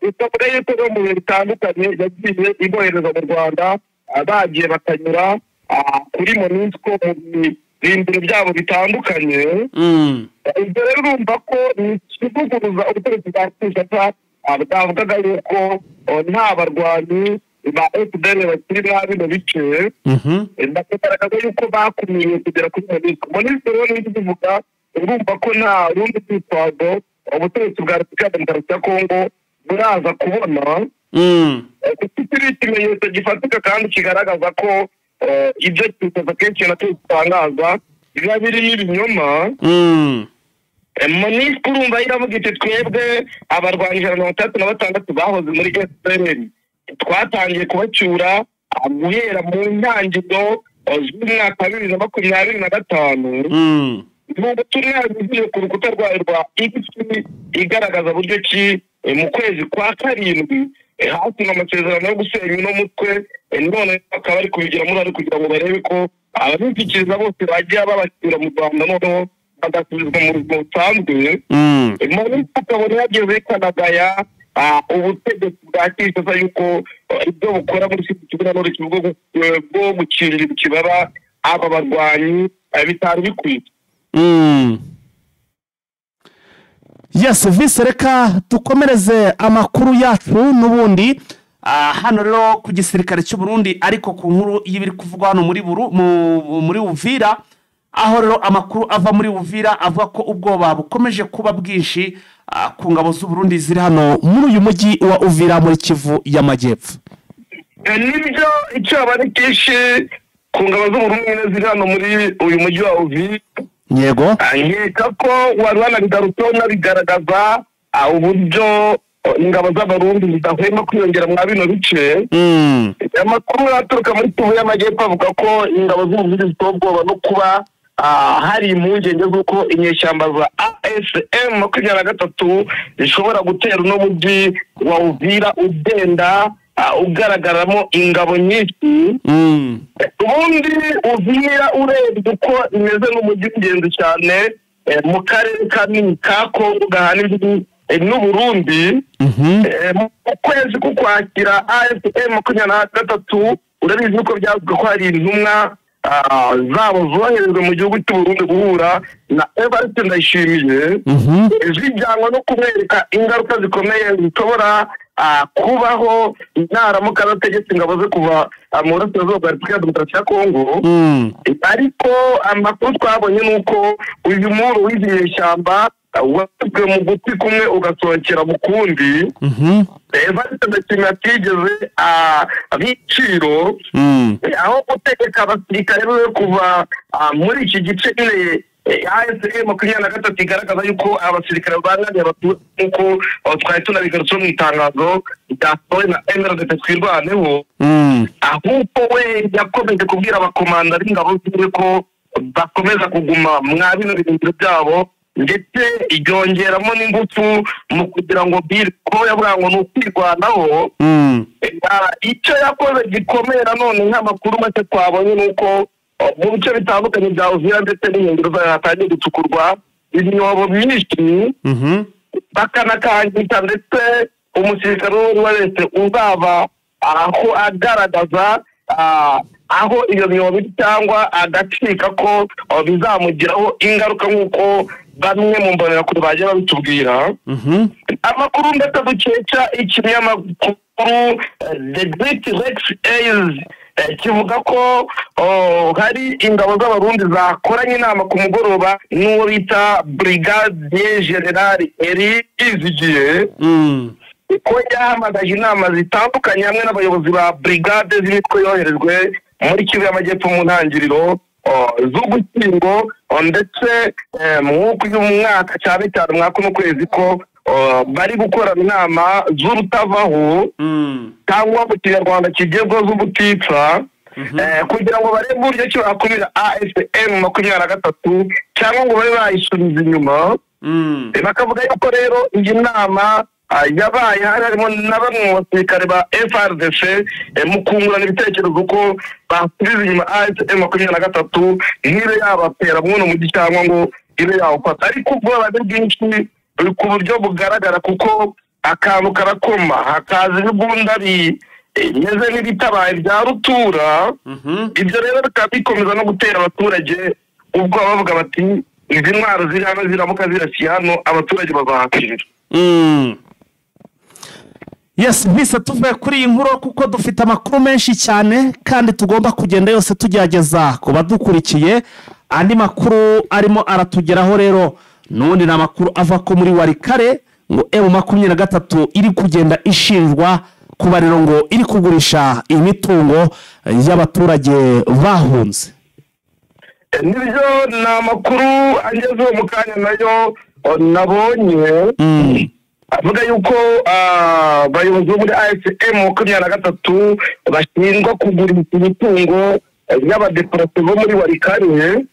Ikavuga yuko no mu bihe bitandukanye yagiye ibohereza mu Rwanda bagiye bakanyura kuri MONUSCO mu birindiro byabo bitandukanye. Ibyo rero urumva ko ni ikivuguruza ubutegetsi bwa Kinshasa bwavugaga yuko nta barwanyi ba FDL bakiri muri bino bice, bakagaragaza yuko bakumiriwe kugera kuri MONUSCO. MONUSCO rero niyo ibivuga, urumva ko nta rundi rwitwazo ubutegetsi bwa Repubulika ya Demokarasi ya Kongo buraza kubona, kuko iki ikimenyetso gifatika kandi kigaragaza ko ibyo Kinshasa kenshi na kenshi itangaza biba birimo ibinyoma. MONUSCO urumva iravuga iti twebwe abarwanyi 166 bahoze muri FDLR twatangiye kubacyura Guhera mu ntangiriro z'umwaka wa 2025, ni ubutumwa yanyujije ku rukuta rwayo rwa X, igaragaza buryo ki mu kwezi kwa karindwi hasinywe amasezerano yo gusenya uno mutwe, none bakaba bari kubigiramo uruhare kugira ngo barebe ko ababishyikiriza bose bajya babashyira mu Rwanda, noneho bagasubizwa mu buzima busanzwe. Muri ukabona yageze kanagaya ubutegetsi bwa Kinshasa yuko ibyo bukora muri Sud na Nord Kivu bwo gukingira ikibaba aba barwanyi bitari bikwiye. Yes, vise, reka dukomereze amakuru yacu n'ubundi hano rero ku gisirikare cy'u Burundi, ariko ku nkuru y'ibiri kuvugwa hano muri Buru muri Uvira, aho rero amakuru ava muri Uvira avuga ko ubwoba bukomeje kuba bwinshi ku ngabo z'u Burundi ziri hano muri uyu mujyi wa Uvira muri Kivu y'Amajyepfo. Nibyo, icyo ari cyinshi ku ngabo z'u Burundi ziri hano muri uyu mujyi wa Uvira. Nkeka ko wari wanabigarutseho unabigaragaza uburyo ingabo z'Abarundi zidahwema kwiyongera mwa bino bice. Amakuru aturuka muri Kivu y'Amajyepfo avuga ko ingabo z'u Burundi zifite ubwoba no kuba hari impungenge z'uko inyeshyamba za ASM 23 zishobora gutera uno mujyi wa Uvira ugenda ugaragaramo ingabo nyinshi. Ubundi Uvira urebye uko imeze n'umujyi w'ingenzi cyane mu karere kanini ka Kongo gahana imbibi n'Uburundi. Mu kwezi k'Ukwakira ASM 23, urabizi ko byavuzwe ko hari intumwa zabo zoherejwe mu gihugu cy'u Burundi guhura na Evariste Ndayishimiye, zijyanwa no kumwereka ingaruka zikomeye zishobora kubaho naramuka adategetse ingabo ze kuva mu burasirazuba bwa Repubulika ya Demokarasi ya Kongo. Ariko amakuru twabonye ni uko uyu muru w'izi nyeshyamba wazwe mu gutwi kumwe ugasohokera mu kundi. Evariste Ndayishimiye atigeze abiciro aho gutegeka abasirikare be kuva muri iki gice nyine ASM 23 igaragaza yuko abasirikare banganye abaturage, nk'uko twari tunabigarutseho mu itangazo ryasohowe na MRDP Twirwaneho. Ahubwo we yakomeje kubwira abakomanda b'ingabo ziwe ko bakomeza kuguma mwa bino birindiro byabo, ndetse iryongeramo n'ingufu mu kugira ngo ko yavuga ngo ni ukwirwanaho. Icyo yakoze gikomeye nanone nk'amakuru make twabonye ni uko mu bice bitandukanye bya Uvira ndetse n'inkengero zayo hatangiye gucukurwa imyobo myinshi, bakanakangika ndetse umusirikare uwo ari we wese uzaba aho agaragaza aho iyo myobo iri cyangwa agacika ko bizamugiraho ingaruka, nk'uko bamwe mu mbonerakure bagiye babitubwira. Amakuru ndetse dukesha ikinyamakuru The Great Rex Airs kivuga ko hari ingabo z'Abarundi zakoranye inama ku mugoroba n'uwo bita Brigadier General Eri Izigiye, ko yahamagaje inama zitandukanye hamwe n'abayobozi ba brigade z'imitwe yoherejwe muri Kivu y'Amajyepfo mu ntangiriro z'Ugushyingo, ndetse mw'uku uyu mwaka, cyane cyane mwaka uno kwezi, ko bari gukorana inama z'urutavaho, cyangwa mu Kinyarwanda kigezweho z'ubutitsa, kugira ngo barebe uburyo ki bakumira ASM 23 cyangwa ngo babe bayisubiza inyuma. Bakavuga yuko rero iyi nama yabaye hari harimo na bamwe mu basirikare ba FARDC mu kungurana ibitekerezo uko basubiza inyuma ASM 23 ntibe yabatera mwuno mujyi cyangwa ngo ibe yawufata. Ariko ubwoba ni bwinshi ku buryo bugaragara, kuko akantu karakoma hakaza ibibunda bimeze n'ibitabaye bya rutura. Ibyo rero bikaba bikomeza no gutera abaturage ubwoba, bavuga bati izi ntwaro ziri hano ziramuka zirasiye hano abaturage bazahakirira. Yes, bise tuvuye kuri iyi nkuru kuko dufite amakuru menshi cyane kandi tugomba kugenda yose tugerageza ku badukurikiye. Andi makuru arimo aratugeraho rero n'ubundi ni amakuru ava ko muri Walikale ngo M23 iri kugenda ishinjwa kuba rero ngo iri kugurisha imitungo y'abaturage bahunze. Nibyo, ni amakuru agezeho mu kanya nayo nabonye. Avuga yuko abayobozi bo muri AFC M23 bashinjwa kugurisha imitungo y'abadeporate bo muri Walikale.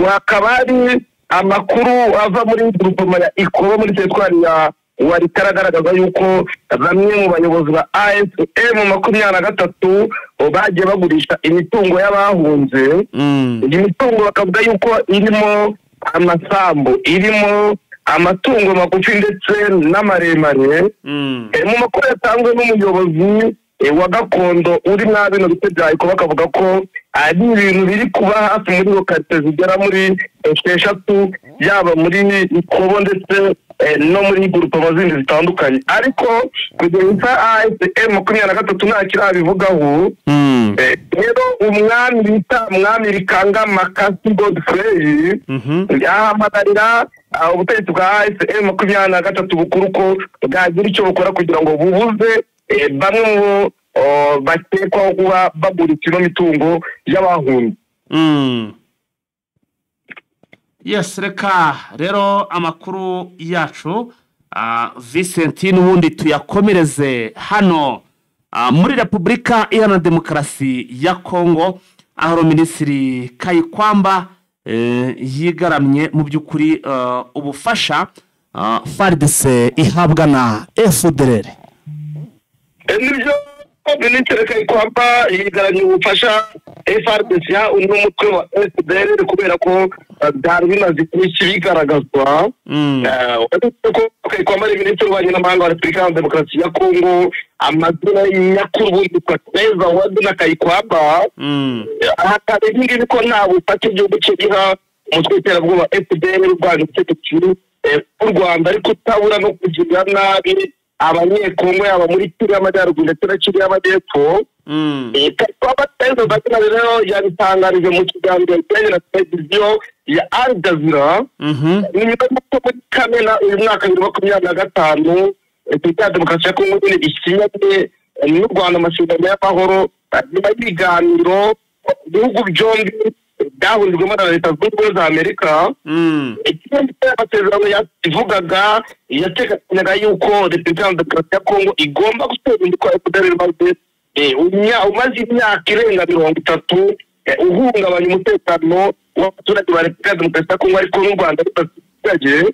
Hakaba hari amakuru ava muri groupement ya Ikobo muri teritwari ya Walikale agaragaza yuko bamwe mu bayobozi ba AFC M23 bagiye bagurisha imitungo y'abahunze. Iyi mitungo bakavuga yuko irimo amasambu, irimo amatungo magufi ndetse n'amaremare. Mu makuru yatanzwe n'umuyobozi wa gakondo uri mwa bino bice bya Ikobo, bakavuga ko ari ibintu biri kuba hafi muri lokalite zigera muri 6, yaba muri Ikobo ndetse no muri groupement zindi zitandukanye. Ariko kugeza AFC M23 nta kirabivugaho. Rero umwami bita Mwami Rikanga Makasi Godfrey yahamagarira ubutegetsi bwa AFC M23 bukuru ko bwagira icyo bukora kugira ngo bubuze bamwe mu bakekwaho kuba bagurisha ino mitungo y'abahunze. Yes, reka rero amakuru yacu Vincent n'ubundi tuyakomereze hano muri Repubulika Iharanira Demokarasi ya Kongo, aho Minisitiri Kayikwamba yigaramye mu by'ukuri ubufasha FARDC ihabwa na FDLR. Nibyo, Minisitiri Kayikwamba yigaramye ubufasha FARDC n'umutwe wa FDLR kubera ko byari bimaze iminsi bigaragazwa. Uretse ko Kayikwamba ari Minisitiri w'Ububanyi n'Amahanga wa Repubulika Iharanira Demokarasi ya Kongo, amazina nyakuri ubundi yitwa Tereza Waduna Kayikwamba. Hakaba ibi ngibi ko nta bufasha igihugu cye giha umutwe w'iterabwoba FDLR urwanya ubutegetsi bw'u Rwanda, ariko utabura no kugirira nabi abanyekongo yaba muri Kivu y'Amajyaruguru ndetse na Kivu y'Amajyepfo. Kayikwamba Tereza Waduna rero yabitangarije mu kiganiro yagiranye na televiziyo ya Al Jazeera. Ni nyuma y'uko muri Kamena uyu mwaka 2025 Repubulika ya Demokarasi ya Kongo nyine isinyanye n'u Rwanda amasezerano y'amahoro, nyuma y'ibiganiro ibihugu byombi byahurijwemo na Leta Zunze Ubumwe za Amerika. Ikindi amasezerano yavugaga yateganyaga yuko Repubulika ya Demokarasi ya Kongo igomba gutera indi kwa FDLR maze umaze imyaka irenga 30 uhungabanya umutekano w'abaturage ba Repubulika ya Demokarasi ya Kongo, ariko n'u Rwanda rudasigaye.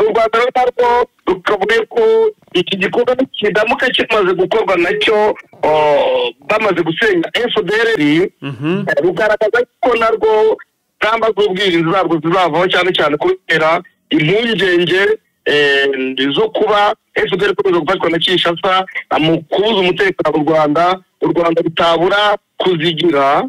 U Rwanda narwo rukavuga ko iki gikorwa kidamuka kimaze gukorwa nacyo bamaze gusenya FDLR, rugaragaza ko narwo ingamba z'ubwirinzi zabwo zizavaho, cyane cyane kubera impungenge zo kuba FDLR ikomeza gufatwa na Kinshasa mu kubuza umutekano u Rwanda rutabura kuzigira.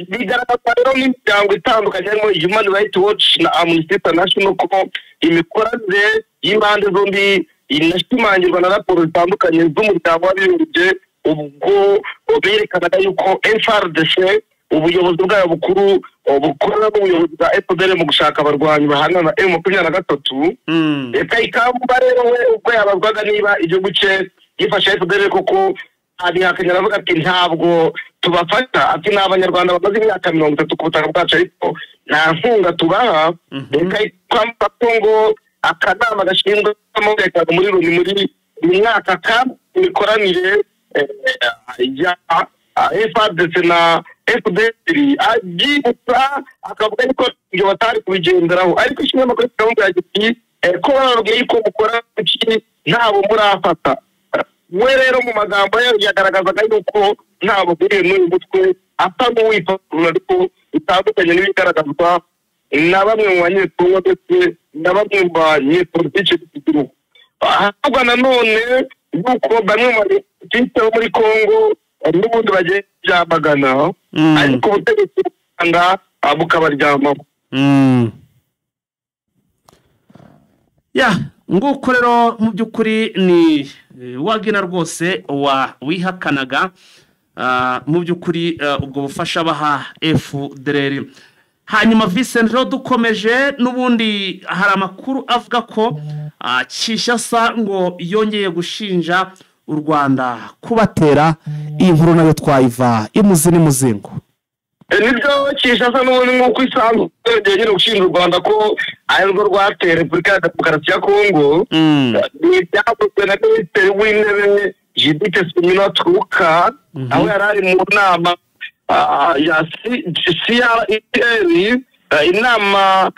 Bigaragaza rero n'imiryango itandukanye harimo Human Rights Watch na Amnesty International ko imikoranire y'impande zombi inashimangirwa na raporo zitandukanye z'umuryango w'abibumbye, ubwo berekanaga yuko FARDC ubuyobozi bwayo bukuru bukorana n'ubuyobozi bwa FDLR mu gushaka abarwanyi bahangana na M23. Kayikwamba rero we ubwo yabazwaga niba igihugu cye gifasha FDLR koko, abihakanye aravuga ati ntabwo tubafata, ati ni abanyarwanda bamaze imyaka 30 ku butaka bwacu ariko nta nkunga tubaha. Kayikwamba ngo akanama gashinzwe umutekano muri Loni muri uyu mwaka imikoranire ya FARDC na FDLR abyibutsa akavuga yuko ibyo batari kubigenderaho, ariko ikinyamakuru kikavuga kiti ko bababwiye yuko mukora iki ntabo murafata. We rero mu magambo ye yagaragazaga yuko ntabo buriye n'uyu mutwe asa n'uwifatura, ariko bitandukanye n'ibigaragazwa na bamwe mu banyekongo ndetse na bamwe mu banyepolitiki b'igihugu. Ahavugwa nanone yuko bamwe mu banyepolitiki bo muri Kongo n'ubundi bagiye byamagana, ariko ubutegetsi bw'u Rwanda bukabaryamamo. Ya nguko rero mu by'ukuri ni Wagner rwose wa wihakanaga mu by'ukuri ubwo bufasha baha FDLR. Hanyuma Vincent rero dukomeje n'ubundi hari amakuru avuga ko Kinshasa ngo yongeye gushinja u Rwanda kubatera. Iyi nkuru nayo twayiva imuzi n'imuzingo. Nibyo, Kinshasa n'ubundi nk'uko isanzwe yongeye nyine gushinja u Rwanda ko ari rwo rwateye Repubulika ya Demokarasi ya Kongo. Ni ibyavuzwe na Minisitiri w'Intebe Judith Suminwa Tuluka, aho yari ari mu nama ya CRR, inama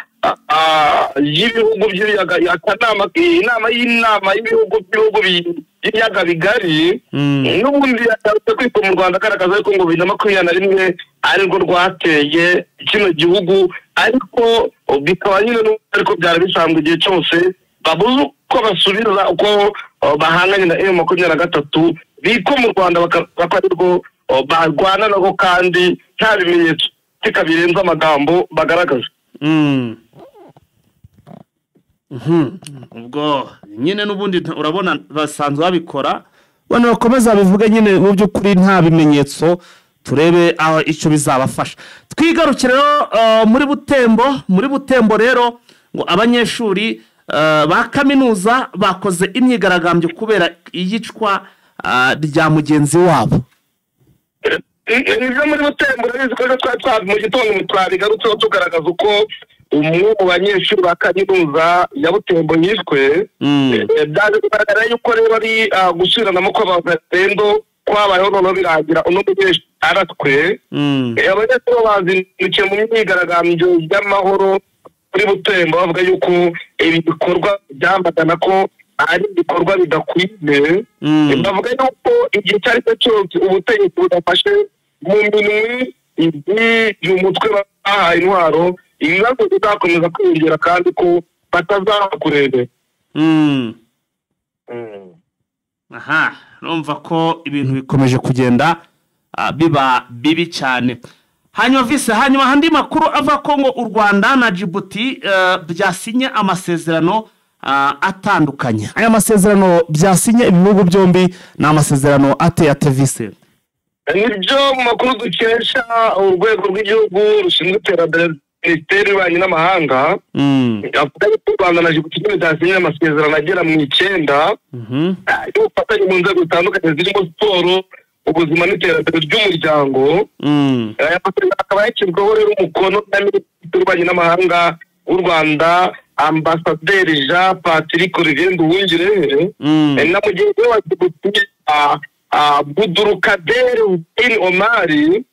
y'ibihugu by'ibiyaga, akanama inama y'inama y'ibihugu by'ibihugu by'ibiyaga bigari. N'ubundi yagarutse kwitwa mu Rwanda, agaragaza ko ngo 2021 arirwo rwateye kino gihugu, ariko bikaba nyine ariko byari bisanzwe igihe cyose babuze uko basubiza uko bahanganye na M23, biko mu Rwanda bakavuga ko arirwo barwana nabo kandi nta bimenyetso birenze amagambo bagaragaza. Ubwo nyine n'ubundi urabona basanzwe babikora, bano bakomeza bivuge nyine mu by'ukuri nta bimenyetso, turebe aho icyo bizabafasha. Twigarukire rero muri Butembo. Muri Butembo rero ngo abanyeshuri ba kaminuza bakoze imyigaragambyo kubera iyicwa rya mugenzi wabo. Nibyo, muri Butembo urabizi ko ejo twari mu gitondo twabigarutseho tugaragaza uko umwe mu banyeshuri ba kaminuza ya Butembo yishwe. Byaje kugaragara yuko rero ari gusubiranamo kw'abazalendo kwabayeho, noneho birangira uno munyeshuri aratwe. Abanyeshuri bazindukiye mu myigaragambyo y'amahoro kuri Butembo, bavuga yuko ibi bikorwa byamagana ko ari ibikorwa bidakwiye. Bavuga yuko igihe icyo ari cyo cyose ubutegetsi budafashe mu minwe iby'umutwe bahaye intwaro, ibibazo bizakomeza kwiyongera kandi ko batazakurebe. Aha urumva ko ibintu bikomeje kugenda biba bibi cyane. Hanyuma vise, hanyuma andi makuru ava ko ngo u Rwanda na Djibouti byasinye amasezerano atandukanye. Aya masezerano byasinye ibihugu byombi ni amasezerano ateye ate vise? Nibyo, mu makuru dukesha urwego rw'igihugu rushinzwe iterambere, Minisiteri y'Ububanyi n'Amahanga, avuga yuko u Rwanda na Djibouti byasinye amasezerano agera mu 9 y'ubufatanye mu nzego zitandukanye zirimo siporo, ubuzima n'iterambere ry'umuryango. Aya masezerano akaba yashyizweho rero umukono na Minisitiri w'Ububanyi n'Amahanga w'u Rwanda, Ambasaderi Jean Patrick Olivier Nduhungirehe, na mugenzi we wa Djibouti, Abdulkader Hussein Omari,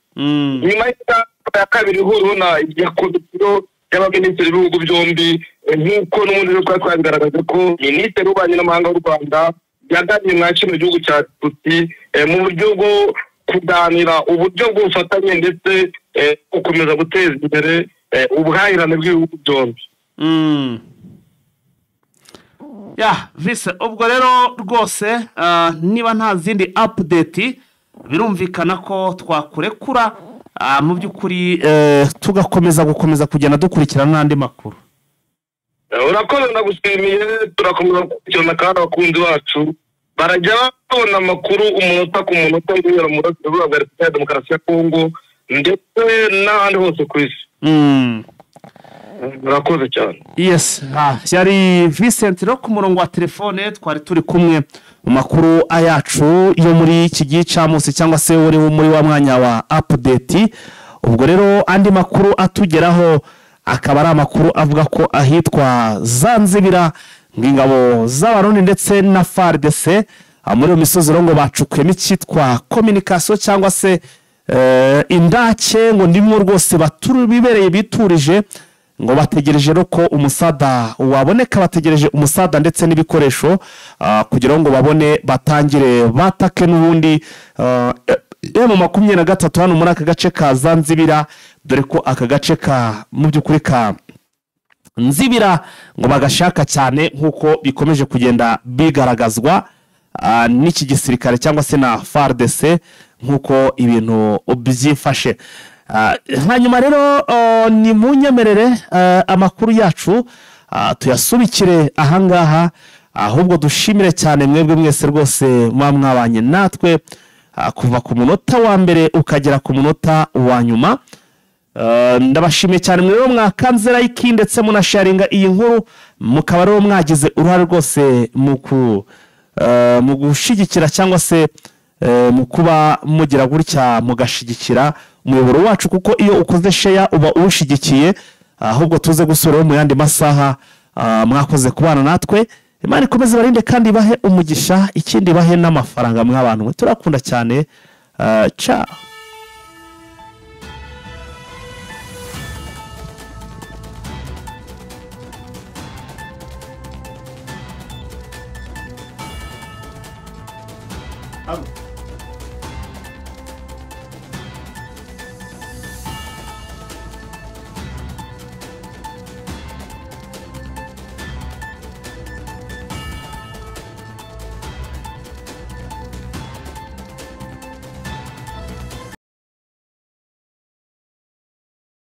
nyuma y'inama ya kabiri ihuriweho na ya komisiyo y'abaminisitiri b'ibihugu byombi, nk'uko n'ubundi rero twari twabigaragaje ko Minisitiri w'Ububanyi n'Amahanga w'u Rwanda yaganiye mwa kino gihugu cya Djibouti mu buryo bwo kuganira uburyo bw'ubufatanye ndetse gukomeza guteza imbere ubuhahirane bw'ibihugu byombi. Ya vise, ubwo rero rwose niba nta zindi update, birumvikana ko twakurekura mu by'ukuri tugakomeza gukomeza kugenda dukurikirana n'andi makuru. Urakoze, ndagushimiye. Turakomeza gukurikirana kandi abakunzi bacu barajya babona amakuru umunota ku munota guhera mu burasirazuba bwa Repubulika ya Demokarasi ya Kongo ndetse n'ahandi hose ku isi. Murakoze cyane. Yes, yari Vincent rero ku murongo wa telefone, twari turi kumwe mu makuru ayacu yo muri iki gicamunsi cyangwa se uri muri wa mwanya wa update. Ubwo rero andi makuru atugeraho akaba ari amakuru avuga ko ahitwa Zanzibira ng'ingabo z'Abarundi ndetse na FARDC muri iyo misozi rero ngo bacukuyemo icyitwa communication cyangwa se indake, ngo ndimwo rwose bibereye biturije, ngo bategereje rero ko umusada waboneka, bategereje umusada ndetse n'ibikoresho kugira ngo babone batangire batake n'ubundi M23 hano muri aka gace ka Zanzibira, dore ko aka gace ka mu by'ukuri ka Nzibira ngo bagashaka cyane nk'uko bikomeje kugenda bigaragazwa n'iki gisirikare cyangwa se na FARDC nk'uko ibintu byifashe. Hanyuma rero ni munyemerere amakuru yacu tuyasubikire ahangaha, ahubwo dushimire cyane mwebwe mwese rwose muba mwabanye natwe kuva ku munota wa mbere ukagera ku munota wa nyuma. Ndabashimiye cyane mwe mwakanze like ndetse munasharinga iyi nkuru, mukaba rero mwagize uruhare rwose mu gushyigikira cyangwa se Mu kuba mugira gutya mugashigikira umuyoboro wacu, kuko iyo ukoze share uba uwushyigikiye. Ahubwo tuze gusuraho mu yandi masaha. Mwakoze kubana natwe, Imana ikomeze barinde kandi ibahe umugisha, ikindi ibahe n'amafaranga. Mw'abantu mwe turakunda cyane. Ciao. Abo.